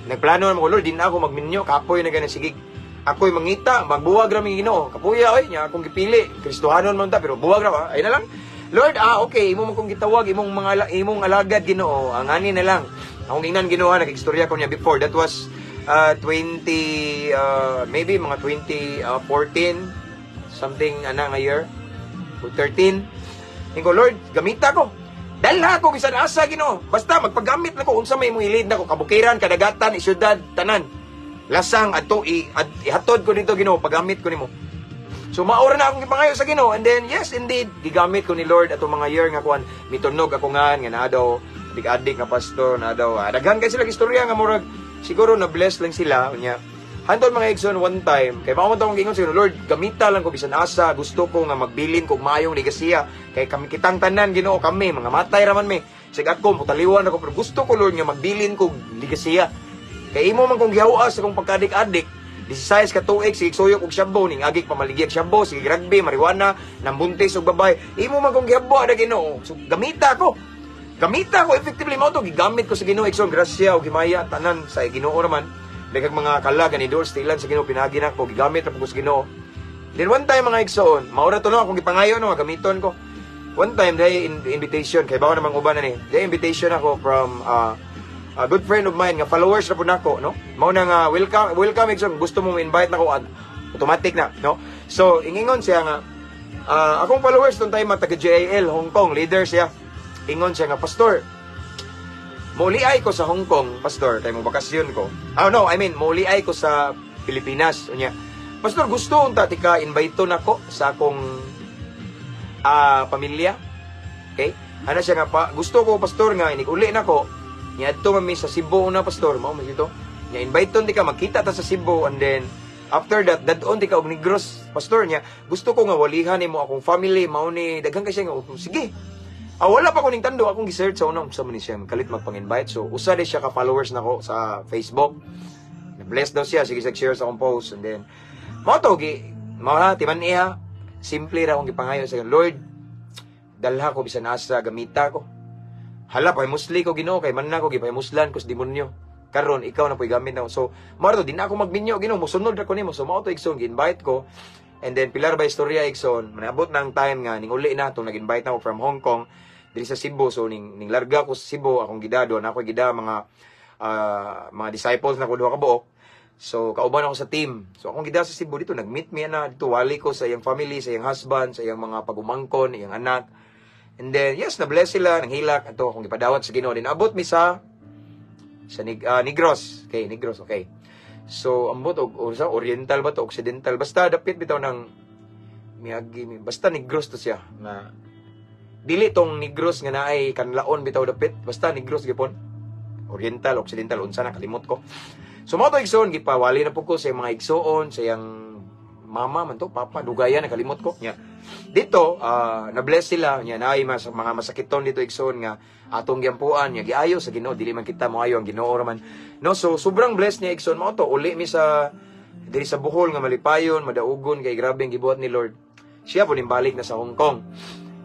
nagplano naman ko, Lord, di na ako magminyo, kapoy na ganan, sige ako'y mangita, magbuwag ra mi Ginoo, kapuya oy nya akong gipili, Kristohanon man ta, pero buwag ra, ay na lang. Lord, okay, imo man kong gitawag, imong alagad, Ginoo, ang ani na lang. Akong ingnan, Ginoo, nagstorya ko niya before. That was 20 maybe mga 2014 something ana nga year. O 13. Ingo, Lord, gamita ko. Dalha ko bisan asa, Ginoo. Basta magpagamit na ko unsa may imong ilid nako, kabukiran, kadagatan, syudad, tanan. Lasang adto ihatod ko dito, Ginoo, pagamit ko nimo. So maura na akong gipangayo sa Ginoo, and then yes, indeed, gigamit ko ni Lord atong mga year nga kuan, mitunog ako nga nga naa daw adik-adik nga pastor na daw. Daghan kay sila istorya nga murag siguro na bless lang sila unya. Hantod, mga igsoon, one time, kay mao man akong giingon sa Ginoo, "Lord, gamita lang ko bisan asa, gusto ko nga magbilin kog maayong legasiya kay kami kitang tanan, Ginoo, kami mga matay ra man mi. Sig ako mutaliwan ako, pero gusto ko, Lord, nga magbilin kog legasiya. Kay imo man kong gihawas sa akong pagkadik-adik, 16 ka tuig, sige suyok og shabu, ning agik pamaligya og shabu, sige rugby, marijuana, nambuntis og babae. Imo man kong gihawa na, Ginoo. So gamita ko. Gamita ko effectively." Mao to gigamit ko sa Ginoo, igsoon, grasya og himaya tanan sa Ginoo raman. Daghang mga kalag ni doors tilan sa Ginoo pinagi nako, gigamit ra ko sa Ginoo. Then one time, mga igsoon, mao ra to, no, akong gipangayo, no, gamiton ko. One time dahil invitation kay bawo namang uban na ni. Dahil invitation ako from a good friend of mine nga followers ra pud nako, no. Mao na nga welcome, welcome, igsoon, gusto mo invite nako, automatic na, no. So ingingon siya nga akong followers tong time taga JIL Hong Kong, leader siya. Ingon siya nga, "Pastor, mauliay ko sa Hong Kong, pastor, kay mo bakasyon ko. Oh no, I mean, mauliay ko sa Pilipinas." Unya, "Pastor, gusto unta tika invite nako sa akong pamilya." Okay? Ana siya nga pa, "Gusto ko, pastor, nga inig uli nako. Niadto man mi sa Cebu una, pastor, mao man dito. Nya invite ti ka, magkita ta sa Cebu, and then after that dad-on ti ka og Negros, pastor niya. Gusto ko nga walihan nimo akong family." Mao ni daghan kay siya nga, "Oh, sige." Wala pa ko ning tando, akong gi-search sa una unsa man ni siya kalit magpang-invite. So usa di siya ka followers nako sa Facebook. Na-bless daw siya, sige sa share sa akong post, and then mao to gi mao ha timan iha, simple ra akong gipangayo sa Lord, dalha ko bisan asa, gamita ko. Hala, pahimusli ko, Ginoo, kay man na ko gipahimuslan ko sa demonyo. Karon ikaw na po'y gamit na. So, mao to, di na ako magminyo, Ginoo, musunod ra ko nimo. So mao to, igsoon, gi-invite ko. And then pilar ba istorya, igsoon, manabot na ang time nga ning uli na tong nag-invite na ako from Hong Kong diri sa Cebu. So ning larga ko sa Cebu, akong gidado na ako gida mga disciples na ko duha ka buok. So kauban ako sa team. So akong gida sa Cebu dito, nag-meet mi na dito, wali ko sa iyang family, sa iyang husband, sa iyang mga pagumangkon, iyang anak. And then yes, na-bless sila, nanghilak ato akong gipadawat sa Ginoo. Din abot mi sa Negros. Okay, Negros, okay. So ambot og or sa Oriental ba to, Occidental, basta dapit bitaw ng miagi, basta Negros to siya nga dili tong Negros nga naay kanlaon bitaw dapit, basta Negros gipon. Oriental, Occidental, unsa na, kalimot ko. So mao to, igsoon, gipawali na po ko sa iyang mga igsoon, sa iyang mama man to, papa, dugayan, nakalimot ko. Nya. Dito, na-bless sila, nya naay mga masakiton dito, igsoon, nga atong giampuan, nya giayo sa Ginoo, dili man kita moayo, ang Ginoo ra man. No, so sobrang blessed niya, igsoon. Mao to, uli mi sa diri sa Bohol nga malipayon, madaugon kay grabe ang gibuhat ni Lord. Siya po nimbalik na sa Hong Kong.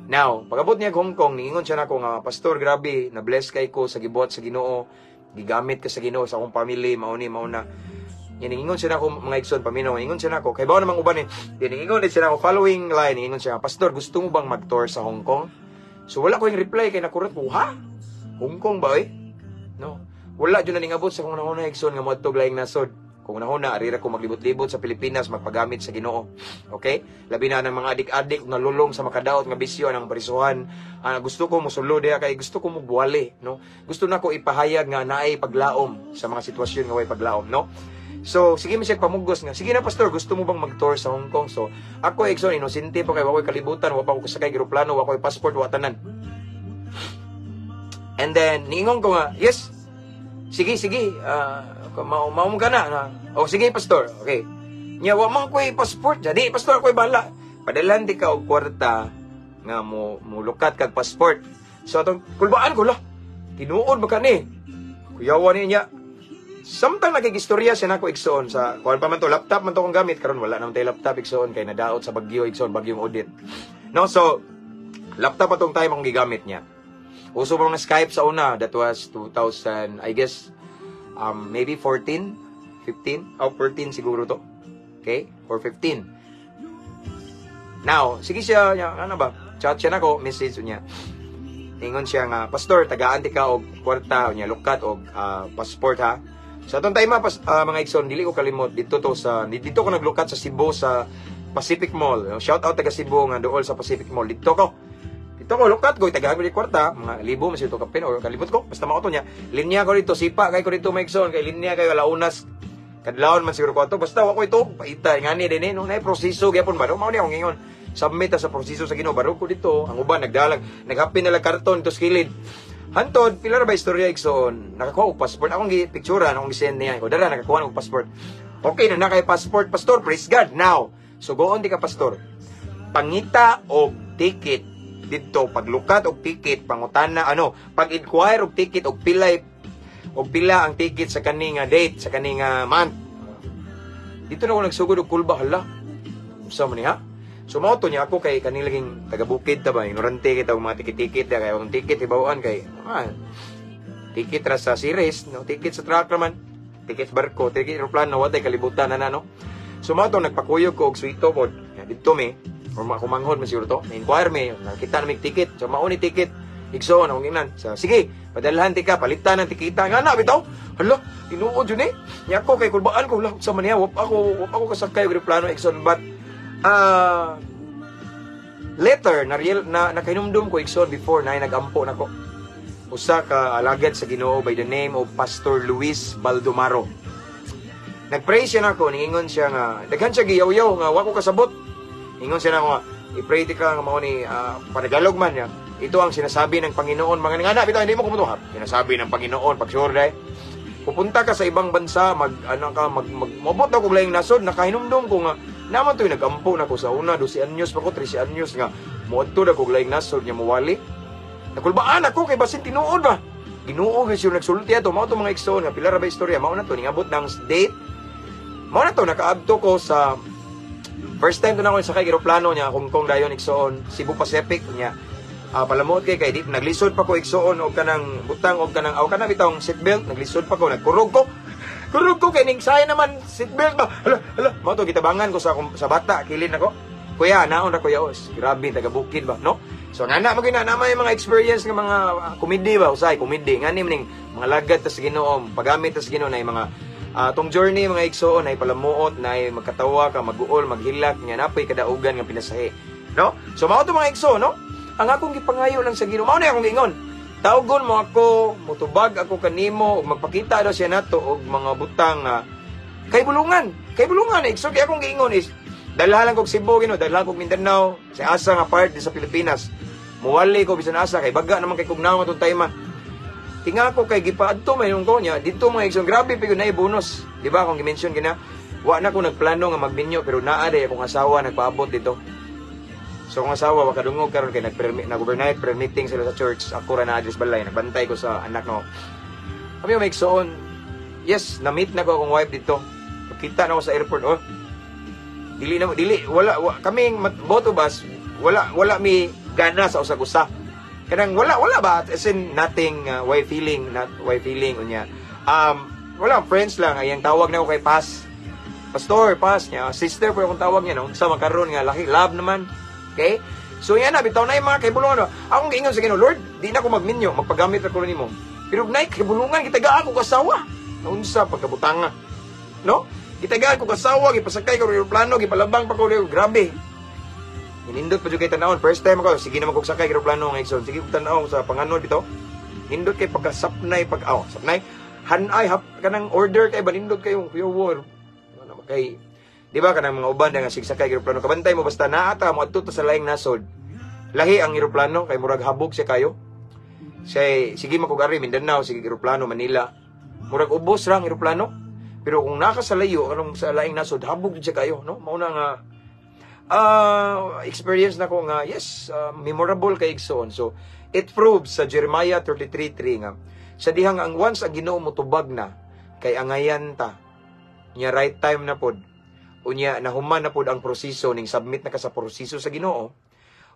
Now, pagabot niya og Hong Kong, niingon siya nako nga, "Pastor, grabe, na-bless kay ko sa gibuhat sa Ginoo. Gigamit ka sa Ginoo sa akong family, mao ni, mao na." Yan, ningingon siya nako, mga igsoon, paminaw, ningingon siya nako, kay bawo namang uban eh. Di, ningingon din siya nako, following line, ningingon siya, "Pastor, gusto mo bang mag-tour sa Hong Kong?" So wala ko yung reply, kay nakurot ko, "Ha? Hong Kong ba eh?" No. Wala dyan na ningabot sa kung nahuna, igsoon, nga moadtog laing nasod. Kung nahuna, arira ko maglibot-libot sa Pilipinas, magpagamit sa Ginoo. Okay? Labi na ng mga adik-adik nalulong sa makadaot nga bisyo ng parisuhan. Gusto ko musulo diha kay gusto ko mugwali, no? Gusto na ko ipahayag nga naay paglaom sa mga sitwasyon nga way paglaom, no? So, sige mi siya pamugos nga, "Sige na, pastor, gusto mo bang mag-tour sa Hong Kong?" So, ako, igsoon, inosente pa kay wa ko'y kalibutan, wa pa ko kasakay eroplano, wa ko'y passport, wa tanan. And then, niingon ko nga, "Yes, sige, sige, mao mao ka na, na. Oh, sige, pastor, okay." Nya, "Wa man ko'y passport." "Jadi, pastor, ako'y bahala. Padalhan di ka og kwarta nga mo mulukat kag passport." So, atong kulbaan ko lah. Tinuod ba ka ni? Kuyawa ni niya. Samtang nakigistorya siya nako, igsoon, sa kuan pa man to, laptop man to akong gamit karon, wala naman tayo laptop, igsoon, kay nadaot sa bagyo, igsoon, bagyong Odette. No, so laptop atong time akong gigamit niya. Uso pa mga Skype sa una, that was 2000, I guess, maybe 14, 15, oh, 14 siguro to. Okay? Or 15. Now, sige siya, niya, ano ba? Chat siya nako, message niya. Ingon siya nga, "Pastor, tagaan ti ka og kwarta, niya lukat og passport ha." Sa atong time mga igsoon, dili ko kalimot dito to sa dito ko naglukat sa Cebu sa Pacific Mall. Shout out taga Cebu nga duol sa Pacific Mall. Dito ko. Dito ko lukat ko, tagaan ko di kwarta, mga libo man to kapin or kalibot ko. Basta mao to niya. Linya ko dito, sipa kay ko dito, mga igsoon, kay linya kayo alaunas. Kadlawon man siguro ko ato, basta wa ko ito paita ngani din eh, no, nay proseso gyapon ba, no? Mao ni akong ingon. Submit ta sa proseso sa Ginoo, barog ko dito, ang uban nagdalag, naghapin nila karton to kilid. Hantod, pila ra ba istorya, igsoon, nakakuha og passport. Akong gi picture, akong gi-send niya. Ko dara nakakuha og passport. Okay na na kay passport, pastor, praise God. Now, so go on di ka, pastor. Pangita og ticket didto, paglukat og ticket, pangutana ano, pag-inquire og ticket og pilay og pila ang ticket sa kani nga date, sa kani nga month. Dito na ako nagsugod og kulba, hala. Unsa man ni ha? So mao to niya ako kay kani laging taga bukid ta ba, ignorante kita og mga ticket-ticket kay akong ticket hibawaan kay ticket ra sa series, no, ticket sa truck raman, ticket sa barko, ticket eroplano, wa tay kalibutan na na, no. So mao to nagpakuyog ko og swito pod. Ya, didto mi or makumanghod man siguro to. Na-inquire mi, nakita na mig ticket. So mao ni ticket. Igsoon akong ingnan. Sa sige, padalhan ti ka, palitan ang tikita. Nga na bitaw. Hala, tinuod jud ni. Nya ako kay kulbaan ko, hala, sa man niya, wap ako kasakay og eroplano, igsoon, but later na real na nakahinumdum ko, igsoon, before na nagampo nako. Usa ka alagad sa Ginoo by the name of Pastor Luis Baldomaro. Nagpray siya nako, ningingon siya nga daghan siya giyaw-yaw nga wa ko kasabot. Ingon siya nako nga i-pray ti ka nga mao ni panagalog man niya. Ito ang sinasabi ng Panginoon, mga ngana bitaw hindi mo kumutuhap. Sinasabi ng Panginoon pag sure dai. Pupunta ka sa ibang bansa, mag ano ka, mag, mag mobot ako laing nasod, nakahinumdum ko nga naman to'y nagampo na ko sa una, 12 anyos pa ko, 13 anyos nga moadto na ko laing nasod nga mowali. Nakulbaan ako kay basin tinuod ba. Ginoo gyud siya nagsulti ato, mao to mga igsoon nga pila ra ba istorya, mao na to ningabot ng date. Mao na to nakaabto ko sa first time to na ako sakay eroplano niya Hong Kong dayon, igsoon, Cebu Pacific niya. Palamuot kay kay di naglisod pa ko, igsoon, og kanang butang og kanang aw kanang bitawng seatbelt, naglisod pa ko, nagkurog ko. Kurog ko kay ning saya naman seatbelt ba. Hala, hala, mao to gitabangan ko sa bata kilid nako. Kuya, naon ra kuya os. Grabe taga bukid ba, no? So nga na mo gina na may mga experience nga mga komedi ba, usay komedi ngani ning mga lagad ta sa Ginoo, paggamit ta sa Ginoo na mga tong journey, mga igsoon, ay palamuot na magkatawa ka, maguol, maghilak nya napoy kadaugan nga pinasahi, no? So mao to mga igsoon, no? Ang akong gipangayo lang sa Ginoo, mao na akong giingon. Tawgon mo ako, mutubag ako kanimo ug magpakita daw siya nato og mga butang kay bulungan. Kay bulungan eh. So kay akong giingon is dalha lang kog Cebu, Ginoo, dalha kog Mindanao, sa asa nga part di sa Pilipinas. Muwali ko bisan asa kay baga naman kay kugnaw atong time. Tinga ko kay gipaadto may ko niya didto, mga igsoon, grabe pa na bonus. Di ba akong gi-mention gina? Wa na ko nagplano nga magminyo pero naa day akong asawa nagpaabot dito. So akong asawa wa kadungog karon kay nag overnight prayer meeting sila sa church. Ako ra na address balay, nagbantay ko sa anak no. Kami may igsoon. Yes, na-meet na ko akong wife dito. Kita na ko sa airport, oh. Dili na dili wala, wa, kaming both of us wala wala mi gana sa usag-usa. Kanang wala wala ba, as in nothing, way feeling, not way feeling unya. Wala, friends lang ay ang tawag na ko kay pas. Pastor, pas niya, sister po akong tawag niya no. Sa makaron nga laki love naman. Okay? So yan na bitaw na yung mga kahibulungan. No? Akong giingon sa Ginoo, Lord, di na ako magminyo, magpagamit ra ko nimo. Pero nay kahibulungan gitagaan ko kasawa. Naunsa pagkabutanga. No? Gitagaan ko kasawa, gipasakay ko eroplano, gipalabang pa ko, grabe. Nindot pa jud kay tan-awon. First time ako, sige naman kog sakay eroplano nga igsoon. Sige kog tan-aw sa panganod bitaw. Nindot kay pagkasapnay pag aw, sapnay. Hanay hap kanang order kay ba nindot kayo kuya war. Ano kay di ba kanang mga uban nga sigsakay eroplano kabantay mo basta naa ta moadto ta sa laing nasod. Lahi ang eroplano kay murag habog siya kayo. Siya sige makugari Mindanao, sige eroplano Manila. Murag ubos ra ang eroplano. Pero kung naka sa layo anong sa laing nasod habog jud siya kayo, no? Mao na nga experience na ko nga yes, memorable kay igsoon. So it proves sa Jeremiah 33:3 nga sa dihang ang once ang Ginoo motubag na kay angayan ta nya right time na pod, unya nahuman na pod ang proseso ning submit na ka sa proseso sa Ginoo,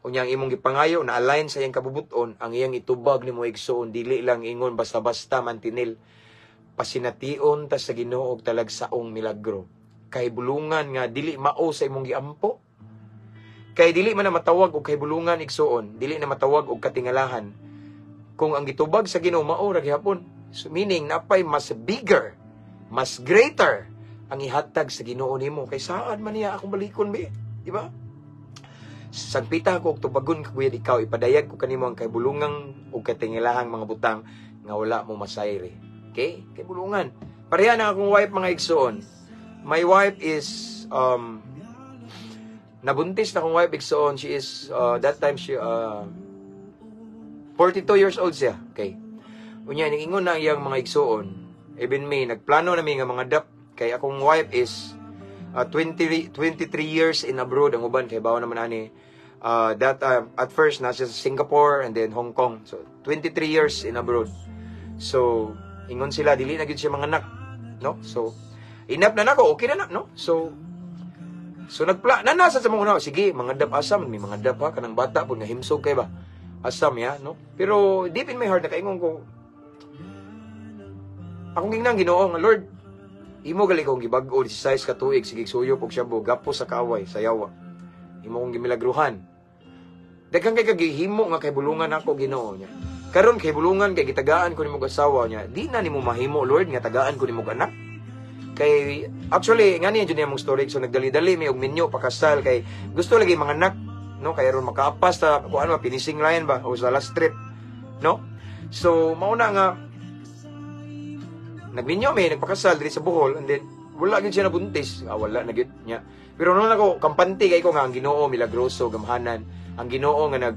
unya ang imong gipangayo na align sa iyang kabubuton, ang iyang itubag nimo, igsoon, dili lang ingon basta-basta mantinil, pasination ta sa Ginoo og talagsaong milagro kay bulungan nga dili mao sa imong giampo, kay dili man na matawag og kahibulungan, igsoon, dili na matawag og katingalahan kung ang gitubag sa Ginoo mao ra gihapon. So meaning napay mas bigger, mas greater ang ihatag sa Ginoo nimo kay saan man niya akong balikon be, di ba? Sagpita ko og tubagon ka ikaw, ipadayag ko kanimo ang kahibulungang ug katingilahang mga butang nga wala mo masayri. Okay? Kahibulungan. Pareha na akong wife, mga igsoon. My wife is nabuntis na akong wife, igsoon. She is that time she 42 years old siya. Okay. Unya ningingon na iyang mga igsoon. Even me, nagplano na mi nga mangadap kay akong wife is 20, 23 years in abroad ang uban kay bawo naman ani. That at first nasa sa Singapore and then Hong Kong. So 23 years in abroad. So ingon sila dili na gyud siya manganak, no? So inap na nako, okay na na, no? So nagpla na nasa sa mga una, sige, mangadap asam, may mangadap ha kanang bata pud nga himsog kay ba. Asam ya, no? Pero deep in my heart nakaingon ko, akong ginang Ginoo nga Lord, imo gali kong gibag-o 16 ka tuig, sige suyop og shabu, gapos sa kaaway, sa yawa. Imo kong gimilagruhan. Daghan kay kagihimo nga kay bulungan ako, Ginoo niya. Karon kay bulungan kay gitagaan ko nimo asawa niya. Di na nimo mahimo, Lord, nga tagaan ko nimo anak. Kay actually ngani jud mong story, so nagdali-dali mi og minyo pakasal kay gusto lagi mga anak, no, kay aron makaapas sa kuan ba, finishing line ba o sa last trip, no? So mao na nga nagminyo mi, nagpakasal diri sa Bohol, and then wala gyud siya nabuntis. Ah, wala na gyud niya. Pero noon ako kampante kay ko nga ang Ginoo milagroso, gamhanan ang Ginoo nga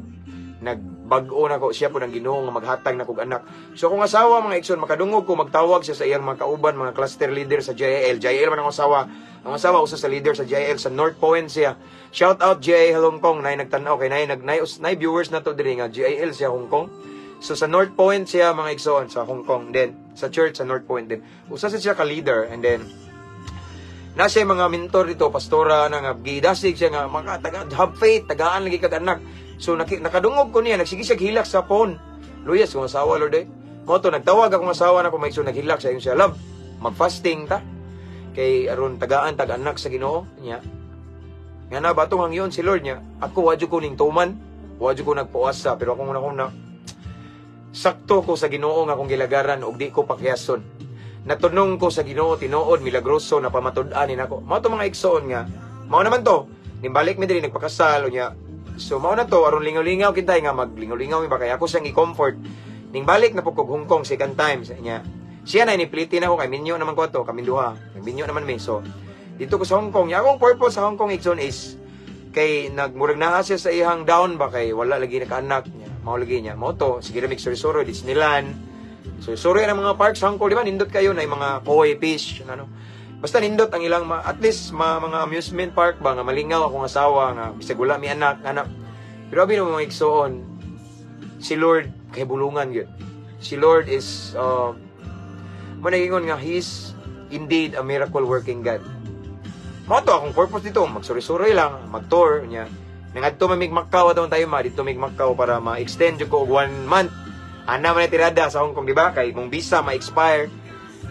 nagbag-o nako, siya po ng Ginoo nga maghatag na kog anak. So akong asawa, mga igsoon, makadungog ko magtawag siya sa iyang mga kauban, mga cluster leader sa JIL. JIL man ang asawa. Ang asawa usa sa leader sa JIL sa North Point siya. Shout out JIL Hong Kong, nay nagtan-aw kay nay nag nay, nay viewers na to diri nga JIL siya Hong Kong. So sa North Point siya, mga igsoon, sa Hong Kong din, sa church sa North Point din. Usa siya ka leader, and then na siya mga mentor dito, pastora na nga gidasig siya nga mga taga have faith, tagaan lagi kag anak. So nakadungog ko niya, nagsige siya hilak sa phone. Luyas kong asawa, Lord eh. Mo to nagtawag akong asawa na ko may, so naghilak siya, yung siya, "Love, magfasting ta. Kay aron tagaan tag anak sa Ginoo niya." Nga na batong ang yon si Lord niya. Ako wa ko ning tuman, wa ko nagpuasa, pero akong una sakto ko sa Ginoo nga akong gilagaran og di ko pakiyason. Natunong ko sa Ginoo tinuod milagroso na pamatud-an ni nako. Mao to, mga igsoon, nga mao naman to. Nimbalik mi diri, nagpakasal unya. So mao na to, aron lingaw-lingaw kintay nga maglingaw-lingaw mi ba kay ako siyang i-comfort. Ning balik na po kog Hong Kong second time sa niya. Siya na inipilitin ako kay minyo naman ko ato, kaming duha. Minyo naman mi. So dito ko sa Hong Kong, ya akong purpose sa Hong Kong, igsoon, is kay nagmurag naa siya sa iyang down ba kay wala lagi nakaanak niya. Mao lagi niya. Mao to, sige ra mig suri Disneyland. So suri ang mga parks sa Hong Kong, di ba? Nindot kayo na yung mga koi fish, ano. Basta nindot ang ilang at least mga amusement park ba nga malingaw akong asawa nga bisag wala mi anak, anak. Pero abi mga igsoon, si Lord kay bulungan gyud. Si Lord is mo nagingon nga He's indeed a miracle working God. Mao to akong purpose dito, magsuri-suri lang, mag-tour niya. Nangadto man mig Macau adto tayo ma dito mig Macau para ma-extend jud ko og one month. Ana man na tirada sa Hong Kong, di ba? Kay mong visa ma-expire.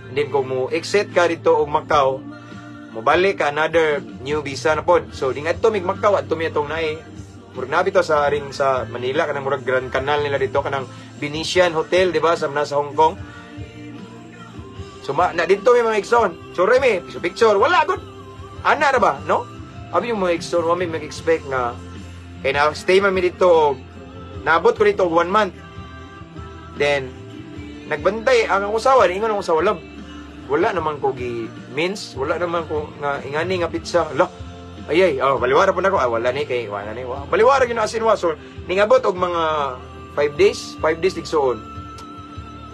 And then kung mo exit ka dito og Macau, mobalik ka another new visa na pod. So di ngadto mig Macau adto mi atong naay murag nabi to sa ring sa Manila kanang murag Grand Canal nila dito, kanang Venetian Hotel, di ba, sa nasa Hong Kong. So ma, na dito mi, mga igsoon. Sorry mi, picture picture, wala gud. Ana ra ba, no? Abi yung mga igsoon, wa mi mag-expect nga kay na stay man mi dito og naabot ko dito og one month. Then nagbantay ang akong asawa, ingon akong asawa, "Love, wala naman ko gi means, wala naman ko nga ingani nga pizza." Lah, ay ay, oh, baliwara po nako. Ah, wala ni kay wala ni. Wa. Baliwara gyud na asin wa. So ningabot og mga 5 days, 5 days, igsoon.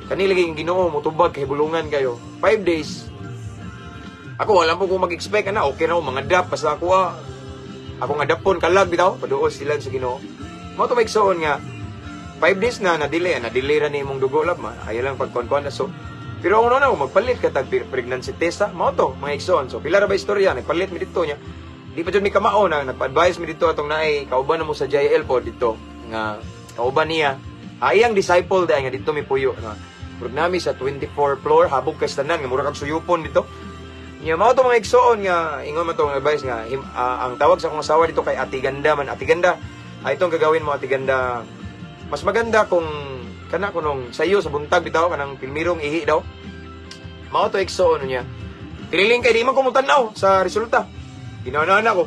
Kani lagi ang Ginoo motubag kay bulungan kayo. 5 days. Ako wala po ko mag-expect ana, okay na ako mga dap basta ako ah. Ako nga dapon kalag bitaw, paduol sila sa Ginoo. Mao to maigsoon nga 5 days na na-delay, na-delay ra ni imong dugo lab ma. Ayaw lang pagkuan na so. Pero ako na magpalit ka tag pregnancy test ha. Mao to mga igsoon. So pila ra ba istorya, nagpalit mi dito niya. Di pa jud mi kamao na nagpa-advise mi dito atong naay kauban na mo sa JL po dito nga kauban niya. Ah, iyang disciple dai nga dito mi puyo na. Murag nami sa 24 floor, habog kay tanan nga murag kag suyupon dito. Nya mao to mga igsoon nga ingon man to ang advice nga ang tawag sa akong asawa dito kay Ate Ganda man, "Ate Ganda. Ay, itong gagawin mo, Ate Ganda. Mas maganda kung kana kunong sa iyo sa buntag bitaw kanang pilmirong ihi daw." Mao to igsoon niya. Tililing kay di man ko mo-tan-aw sa resulta. Ginawa ko.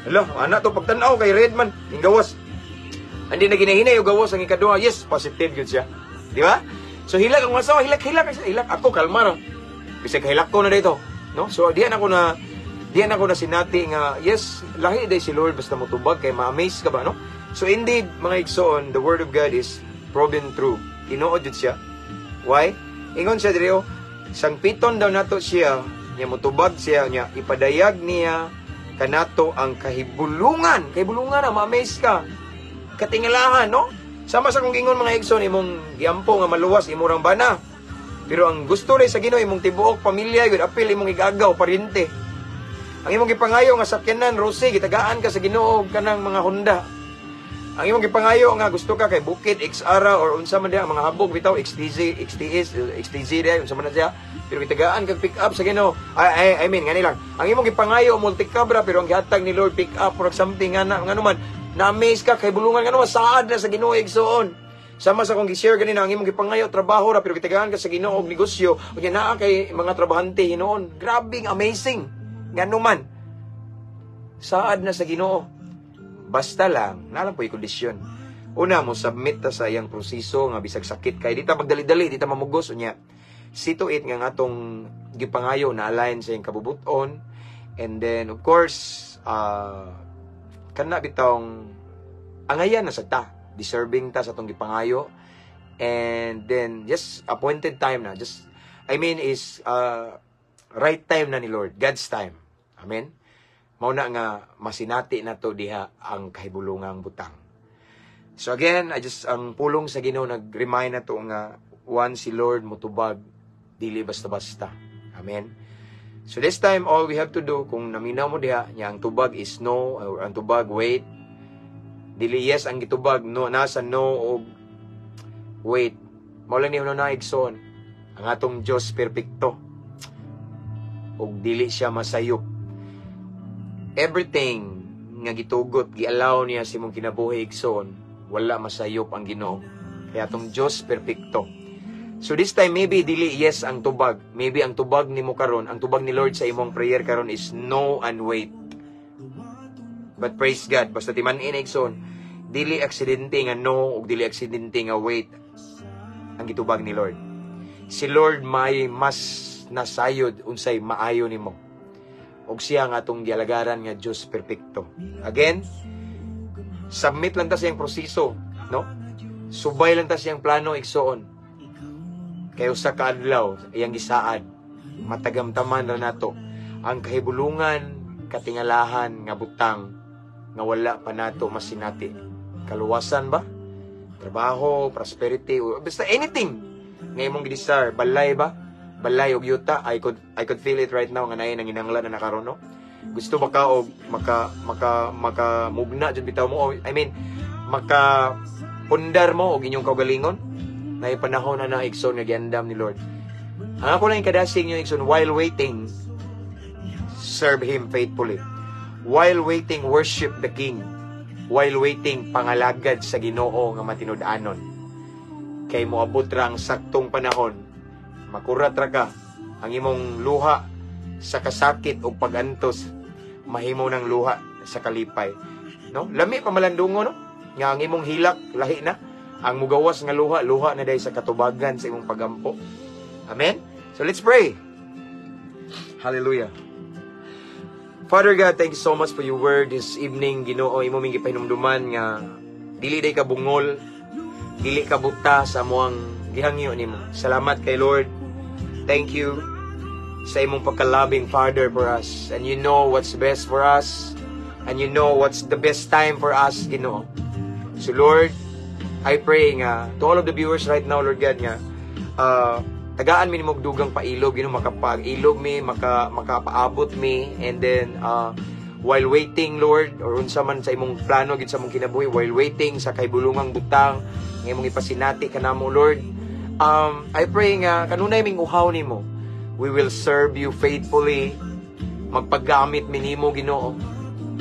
Hala, anak to pagtan-aw kay red man, ing gawas. Hindi na ginahinay yung gawas ang ikaduha. Yes, positive yun siya. Di ba? So hilak ang asawa, hilak, hilak, hilak. Ako, kalma ra. Bisag kahilak ko na dito, no? So diyan ako na sinati nga yes, lahi day si Lord basta motubag kay ma-amaze ka ba, no? So indeed, mga igsoon, the word of God is proven true. Tinuod jud siya. Why? Ingon siya diri, oh, sangpiton daw nato siya, niya motubag siya, niya ipadayag niya kanato ang kahibulungan. Kahibulungan na, ma-amaze ka. Katingalahan, no? Sama sa kong ingon, mga igsoon, imong giampo nga maluwas imong bana. Pero ang gusto rin sa Ginoo imong tibuok pamilya gyud apil imong igagaw paryente. Ang imong gipangayo nga sakyanan Rose, gitagaan ka sa Ginoo kanang mga Honda. Ang imong gipangayo nga gusto ka kay Bukid XR or unsa man diha mga habog bitaw XTZ, XTS, XTZ diha, unsa man na siya. Pero gitagaan kag pick up sa Ginoo. I mean ngani lang. Ang imong gipangayo multicab ra, pero ang gihatag ni Lord pick up or something nga na ngano man na-amaze ka kay bulungan ngano saad na sa Ginoo, igsoon. Sama sa akong gi-share ganina, ang imong gipangayo trabaho ra, pero gitagaan ka sa Ginoo og negosyo ug naa kay mga trabahante hinuon. Grabing amazing. Ngano man saad na sa Ginoo. Basta lang, naa lang po'y kondisyon. Una, mo submit ta sa iyang proseso nga bisag sakit kay di ta magdali-dali, di ta mamugos unya. See to it nga nga atong gipangayo na align sa iyang kabubuton, and then of course kana bitong angayan na sa ta, deserving ta sa atong gipangayo, and then just appointed time na, just I mean is right time na ni Lord, God's time. Amen. Mao na nga masinati na to diha ang kahibulungang butang. So again, I just ang pulong sa Ginoo nag-remind na to nga one si Lord motubag dili basta-basta. Amen. So this time, all we have to do, kung naminaw mo diha nya ang tubag is no or ang tubag wait, dili yes ang gitubag, no, nasa no og wait, mao lang ni na, igsoon, ang atong Dios perpekto ug dili siya masayop. Everything nga gitugot, giallow niya sa imong kinabuhi, igsoon, wala masayop ang Ginoo kaya atong Dios perpekto. So this time, maybe dili yes ang tubag. Maybe ang tubag nimo karon, ang tubag ni Lord sa imong prayer karon is no and wait. But praise God, basta timan-in, igsoon, dili aksidente nga no ug dili aksidente nga wait ang gitubag ni Lord. Si Lord may mas nasayod unsay maayo nimo. Ug siya nga atong gialagaran nga Dios perpekto. Again, submit lang ta sa iyang proseso, no? Subay lang ta sa iyang plano, igsoon. Kay usa ka adlaw iyang gisaad, matagamtaman ra nato ang kahibulungan, katingalahan nga butang nga wala pa nato masinati. Kaluwasan ba? Trabaho, prosperity, o basta anything nga imong gi-desire, balay ba? Balay og yuta, I could feel it right now nga naay nanginanglan na nakaron, no? Gusto ba ka og maka mugna jud bitaw mo? O, I mean, maka pundar mo og inyong kaugalingon? Naay panahon na na, igsoon, nga giandam ni Lord. Ang ako lang kadasig niyo, igsoon, while waiting, serve Him faithfully. While waiting, worship the King. While waiting, pangalagad sa Ginoo nga matinud-anon. Kay moabot ra ang saktong panahon, makurat ra ka, ang imong luha sa kasakit o pagantos, mahimo ng luha sa kalipay. No? Lami pa malandungo, no? Nga ang imong hilak, lahi na. Ang mugawas nga luha, luha na dahil sa katubagan sa imong pagampo. Amen? So let's pray. Hallelujah. Father God, thank you so much for your word this evening. Ginoo, imo ming gipahinumduman nga dili day ka bungol, dili ka buta sa amoang gihangyo nimo. Salamat kay Lord. Thank you sa imong pagka-loving Father for us. And you know what's best for us. And you know what's the best time for us, Ginoo. So Lord, I pray nga to all of the viewers right now, Lord God, nga tagaan mi nimo og dugang pailob, Ginoo, makapag-ilob mi, makapaabot mi, and then while waiting, Lord, or unsa man sa imong plano gid sa imong kinabuhi, while waiting sa kahibulungang butang nga imong ipasinati kanamo, Lord, I pray nga kanunay ming uhaw nimo, we will serve you faithfully, magpaggamit mi nimo, Ginoo,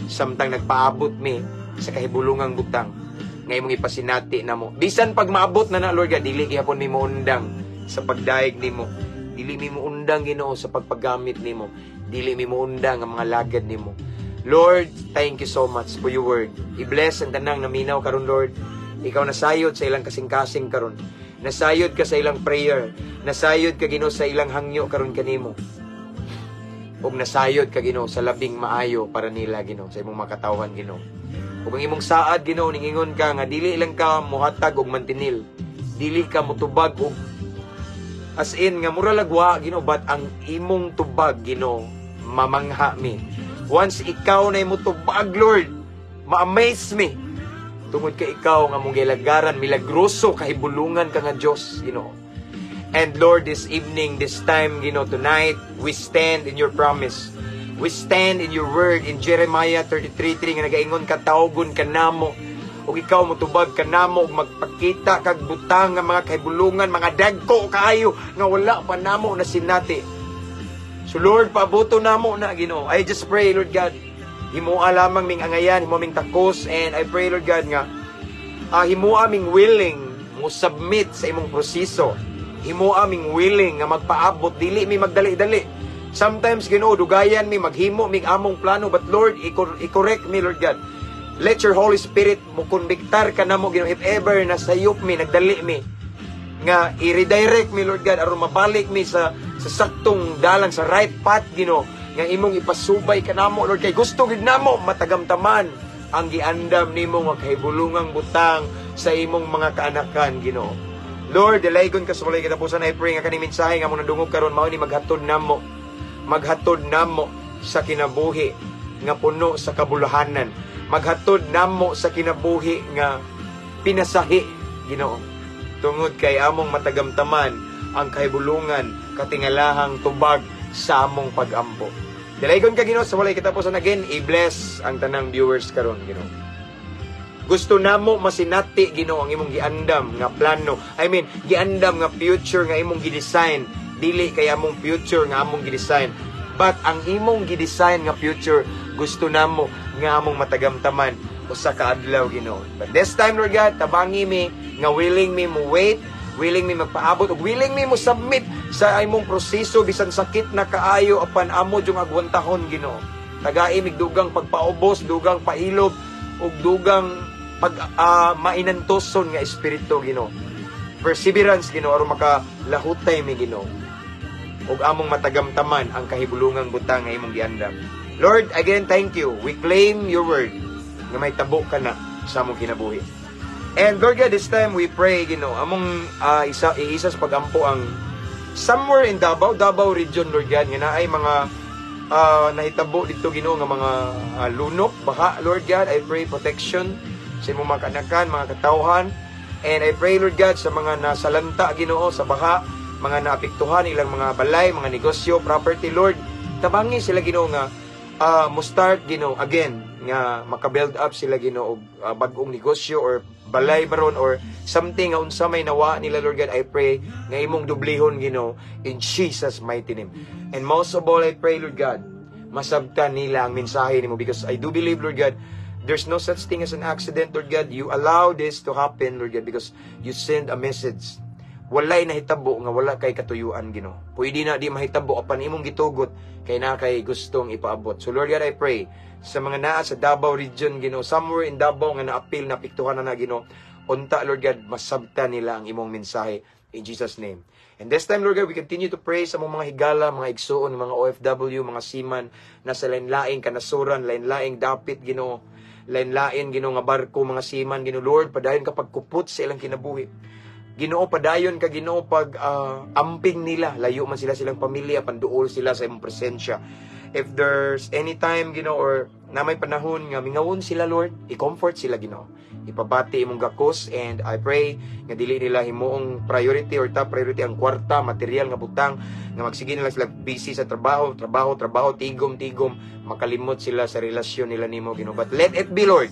samtang nagpaabot mi sa kahibulungang butang nga imong ipasinati namo. Bisan pag maabot na na, Lord God, dili gihapon mi moundang sa pagdayeg nimo. Dili mi moundang, Ginoo, sa pagpagamit nimo. Dili mi moundang ang mga lagad nimo. Lord, thank you so much for your word. I-bless ang tanang naminaw karon, Lord. Ikaw na sayod sa ilang kasing-kasing karon. Nasayod ka sa ilang prayer. Nasayod ka, Ginoo, sa ilang hangyo karon kanimo. Ug nasayod ka, Ginoo, sa labing maayo para nila, Ginoo, sa imong mga katawhan, Ginoo. Ug ang imong saad, Ginoo, ningingon ka nga dili lang ka mohatag og mantinil. Dili ka motubag og as in nga mura lagwa, Ginoo, but ang imong tubag, Ginoo, mamangha mi. Once ikaw na imo tubag, Lord, ma-amaze mi. Tungod kay ikaw nga mong gilagaran, milagroso kahibulungan ka nga Dios, Ginoo. And Lord, this evening, this time, Ginoo, tonight, we stand in your promise. We stand in your word in Jeremiah 33:3 nga nagaingon ka tawgon ka namo ug ikaw motubag ka namo ug magpakita kag butang nga mga kahibulungan, mga dagko kaayo nga wala pa namo na sinati. So Lord, paaboto namo na, Ginoo. I just pray, Lord God, himoa lamang ming angayan, himo ming takos, and I pray, Lord God, nga himoa ming willing mo submit sa imong proseso. Himoa ming willing nga magpaabot, dili mi magdali-dali. Sometimes, Ginoo, dugayan mi maghimo mig among plano, but Lord, i-correct me, Lord God. Let your Holy Spirit mo konbiktar ka namo, Ginoo, if ever nasayop mi, nagdali mi nga i-redirect mi, Lord God, aron mabalik mi sa saktong dalan, sa right path, Ginoo, nga imong ipasubay kanamo, Lord, kay gusto gid namo matagamtaman ang giandam nimo nga kahibulungang butang sa imong mga kaanakan, Ginoo. Lord, dalaygon ka sa walay katapusan. I pray nga kani mensahe nga among nadungog karon mao ni maghatod namo sa kinabuhi nga puno sa kabulahanan, maghatod namo sa kinabuhi nga pinasahi, Ginoo, tungod kay among matagamtaman ang kahibulungan, katingalahang tubag sa among pagampo. Dalaygon ka, Ginoo, sa walay katapusan. Again, i-bless ang tanang viewers karon, Ginoo. Gusto namo masinati, Ginoo, ang imong giandam nga plano. I mean, giandam nga future nga imong gi-design. Dili kay among future nga among gi-design. But ang imong gi-design nga future, gusto namo nga among matagamtaman usa ka adlaw, Ginoo. But this time, Lord God, tabangi mi nga willing mi mo wait, willing mi magpaabot ug willing mi mo submit sa imong proseso bisan sakit na kaayo apan amo jung agwantahon, Ginoo. Tagai mig dugang pagpaubos, dugang pailob ug dugang pag mainantoson nga espiritu, Ginoo. Perseverance, Ginoo, aron makalahutay mi, Ginoo. Ug among matagamtaman ang kahibulungang butang nga imong giandam. Lord, again, thank you. We claim your word nga may tabo ka na sa among kinabuhi. And Lord God, this time we pray, Ginoo, among isa iisa sa pagampo ang somewhere in Davao, Davao region, Lord God, nga naay mga nahitabo dito, Ginoo, nga mga lunok, baha, Lord God. I pray protection sa imong mga kanakan, mga katawhan. And I pray, Lord God, sa mga nasalanta, Ginoo, sa baha, mga naapektuhan ilang mga balay, mga negosyo, property, Lord. Tabangi sila, Ginoo, nga mo start, Ginoo, again nga maka-build up sila, Ginoo, og bag-ong negosyo or balay baron or something nga unsa may nawa nila, Lord God. I pray nga imong dublihon, Ginoo, in Jesus' mighty name. And most of all, I pray, Lord God, masabtan nila ang mensahe nimo because I do believe, Lord God, there's no such thing as an accident, Lord God. You allow this to happen, Lord God, because you send a message. Walay nahitabo nga wala kay katuyuan, Ginoo. Pwede na di mahitabo apan imong gitugot kay na kay gustong ipaabot. So Lord God, I pray sa mga naa sa Davao region, Ginoo, somewhere in Davao nga naapil, naapektuhan na na, Ginoo. Unta, Lord God, masabtan nila ang imong mensahe in Jesus' name. And this time, Lord God, we continue to pray sa mga higala, mga igsuon, mga OFW, mga seaman na sa lain-laing kanasuran, lain-laing dapit, Ginoo, lain-lain, Ginoo, nga barko, mga seaman, Ginoo. Lord, padayon ka pagkupot sa ilang kinabuhi. Ginoo, padayon ka, Ginoo, pag amping nila, layo man sila silang pamilya, panduol sila sa imong presensya. If there's any time, Ginoo, or na may panahon nga mingawon sila, Lord, i-comfort sila, Ginoo. Ipabati imong gakos and I pray nga dili nila himuong priority or top priority ang kwarta, material nga butang, nga magsige nila sila busy sa trabaho, trabaho, trabaho, tigom, tigom, makalimot sila sa relasyon nila nimo, Ginoo. But let it be, Lord,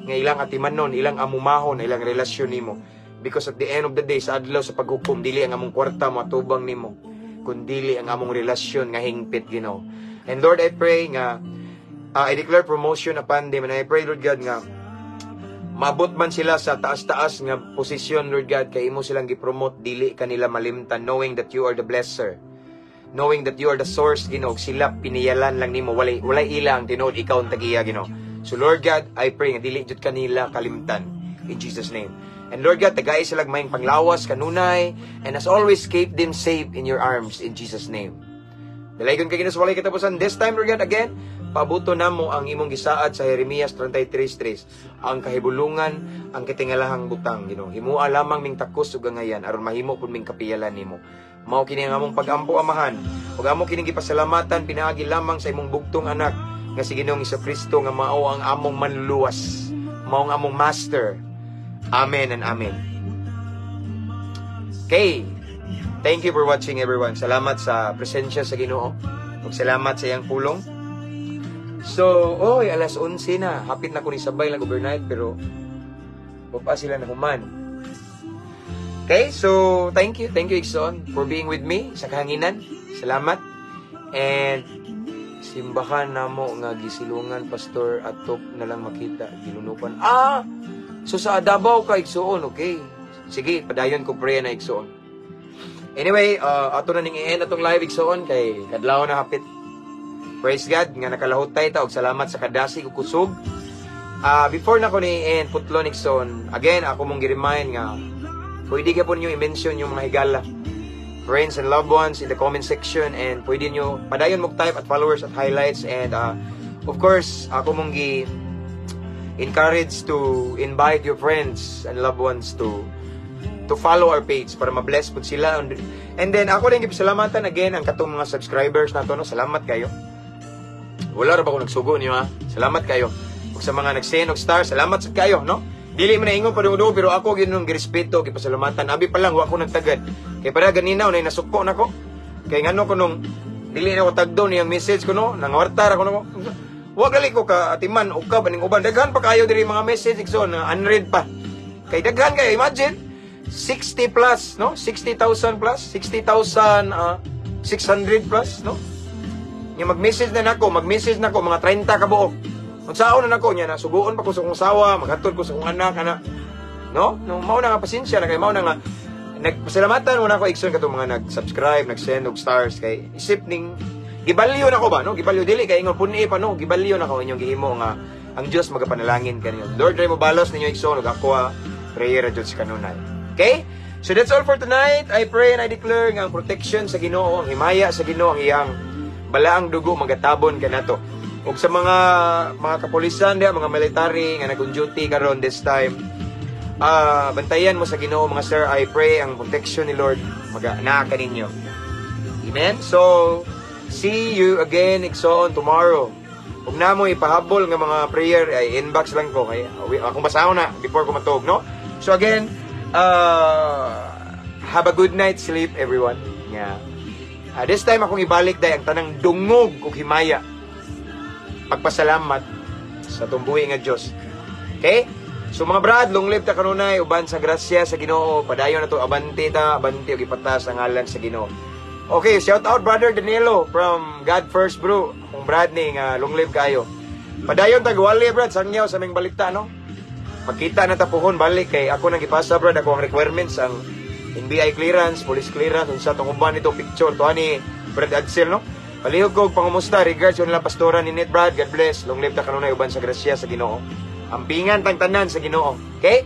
nga ilang atimanon, ilang amumahon, ilang relasyon nimo. Because at the end of the day, sa adlaw sa paghukom, dili ang among kwarta moatubang nimo, kundili ang among relasyon nga hingpit, Ginoo. And Lord, I pray nga I declare promotion upon them and I pray, Lord God, nga maabot man sila sa taas-taas nga posisyon, Lord God, kay imo silang gipromote, dili kanila malimtan, knowing that you are the blesser. Knowing that you are the source, Ginoo, sila piniyalan lang nimo, walay ila ang tinuod, ikaw ang tagiya, Ginoo. So Lord God, I pray nga dili jud kanila kalimtan in Jesus' name. And Lord God, tagai sila maayong panglawas kanunay, and as always, keep them safe in your arms in Jesus' name. Dalaygon ka, Ginoo, sa walay katapusan. This time, Lord God, again, paabuto namo ang imong gisaad sa Jeremias 33:3. Ang kahibulungan, ang katingalahang butang, Ginoo. Himua lamang ming takos ug angayan aron mahimo pud ming kapiyalan nimo. Mao kini ang among pagampo, Amahan. Ug amo kining gipasalamatan pinaagi lamang sa imong bugtong anak nga si Ginoong Kristo nga mao ang among manluluwas, mao ang among master. Amen and amen. Okay. Thank you for watching, everyone. Salamat sa presensya sa Ginoo. Ug salamat sa iyang pulong. So, oy, alas 11 na. Hapit na ko ni sabay lang overnight, pero wa pa sila na human. Okay, so thank you. Thank you, Igsoon, for being with me sa kahanginan. Salamat. And simbahan namo nga gisilungan, pastor, atop na lang makita gilunupan. Ah, so sa Davao ka, igsuon, okay. Sige, padayon ko pray na, igsuon. Anyway, ato na ning i-end atong live, igsuon, kay kadlaw na hapit. Praise God nga nakalahutay ta ug salamat sa kadasig ug kusog. Before na ko ni end putlon, igsoon, again ako mong gi-remind nga pwede ka po niyo i-mention yung mga higala, friends and loved ones in the comment section, and pwede nyo padayon mo type at followers at highlights, and of course ako mong gi encourage to invite your friends and loved ones to follow our page para ma-bless pud sila. And then ako rin gipasalamatan again ang katong mga subscribers nato, no. Salamat kayo. Wala ra ba ko nagsugo niyo, ha? Salamat kayo. Ug sa mga nag-send og star, salamat sad kayo, no? Dili man na ingon pa pero ako gyud nung girespeto, gipasalamatan. Abi pa lang wa ko nagtagad. Kay para ganina unay nasuko nako. Kay ngano ko nung dili na ko tagdo niyang message ko, no, nangawartar ako nako. Wa gali ko ka atiman og ka baning uban. Daghan pa kayo diri mga message, igsoon, na unread pa. Kay daghan kayo, imagine 60 plus, no? 60,000 plus, 60,000 600 plus, no? Nya mag-message na nako, mag-message nako mga 30 ka buok. Unsaon na nako nya na suguon pa ko sa akong asawa, maghatod ko sa akong anak ana. No? No, mao na nga pasensya na kay mao na nga nagpasalamatan mo na ako, igsoon, katong mga nag-subscribe, nag-send og stars kay isip ning gibalyo na ko ba, no? Gibalyo, dili kay ingon puni pa, no? Gibalyo na ko inyong gihimo nga ang Dios magapanalangin kanyo. Lord ray mo balos ninyo, igsoon, ug ako prayer ra jud sa kanunay. Okay? So that's all for tonight. I pray and I declare nga ang protection sa Ginoo, ang himaya sa Ginoo, ang iyang balaang dugo magatabon kanato. Ug sa mga kapulisan diha, mga military nga nag duty karon this time, bantayan mo sa Ginoo, mga sir. I pray ang protection ni Lord maga naa kaninyo. Amen. So see you again, igsoon, tomorrow. Ug namo ipahabol nga mga prayer ay inbox lang ko kay akong basahon na before ko matug, no? So again, have a good night sleep, everyone. Yeah. This time akong ibalik day ang tanang dungog ug himaya, pagpasalamat sa atong buhi nga Dios. Okay? So mga brad, long live ta kanunay uban sa grasya sa Ginoo. Padayon na to, abante ta, abante ug ipatas ang ngalan sa Ginoo. Okay, shout out Brother Danilo from God First Bro. Akong brad ni nga long live kayo. Padayon tag wali, brad, sangyaw sa aming balita, no. Magkita na ta puhon balik kay ako nang gipasa, brad, ako ang requirements, ang NBI clearance, police clearance, unsa tong uban nito picture to ani Brad Adsel, no. Palihog ko pangumusta, regards yun lang pastora ni Ned, brad. God bless. Long live ta kanunay uban sa grasya sa Ginoo. Ampingan tang tanan sa Ginoo. Okay?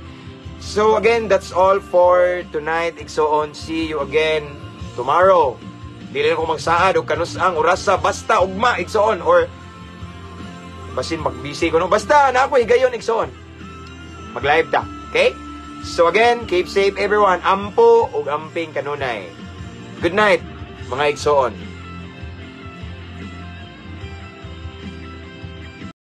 So again, that's all for tonight. Igsoon, see you again tomorrow. Dili na ko magsaad og kanus-ang orasa, basta ugma, igsoon, or basin mag-busy ko, no. Basta na ako higayon, igsoon. Mag-live ta. Okay? So again, keep safe, everyone. Ampo ug amping kanunay. Good night, mga igsoon.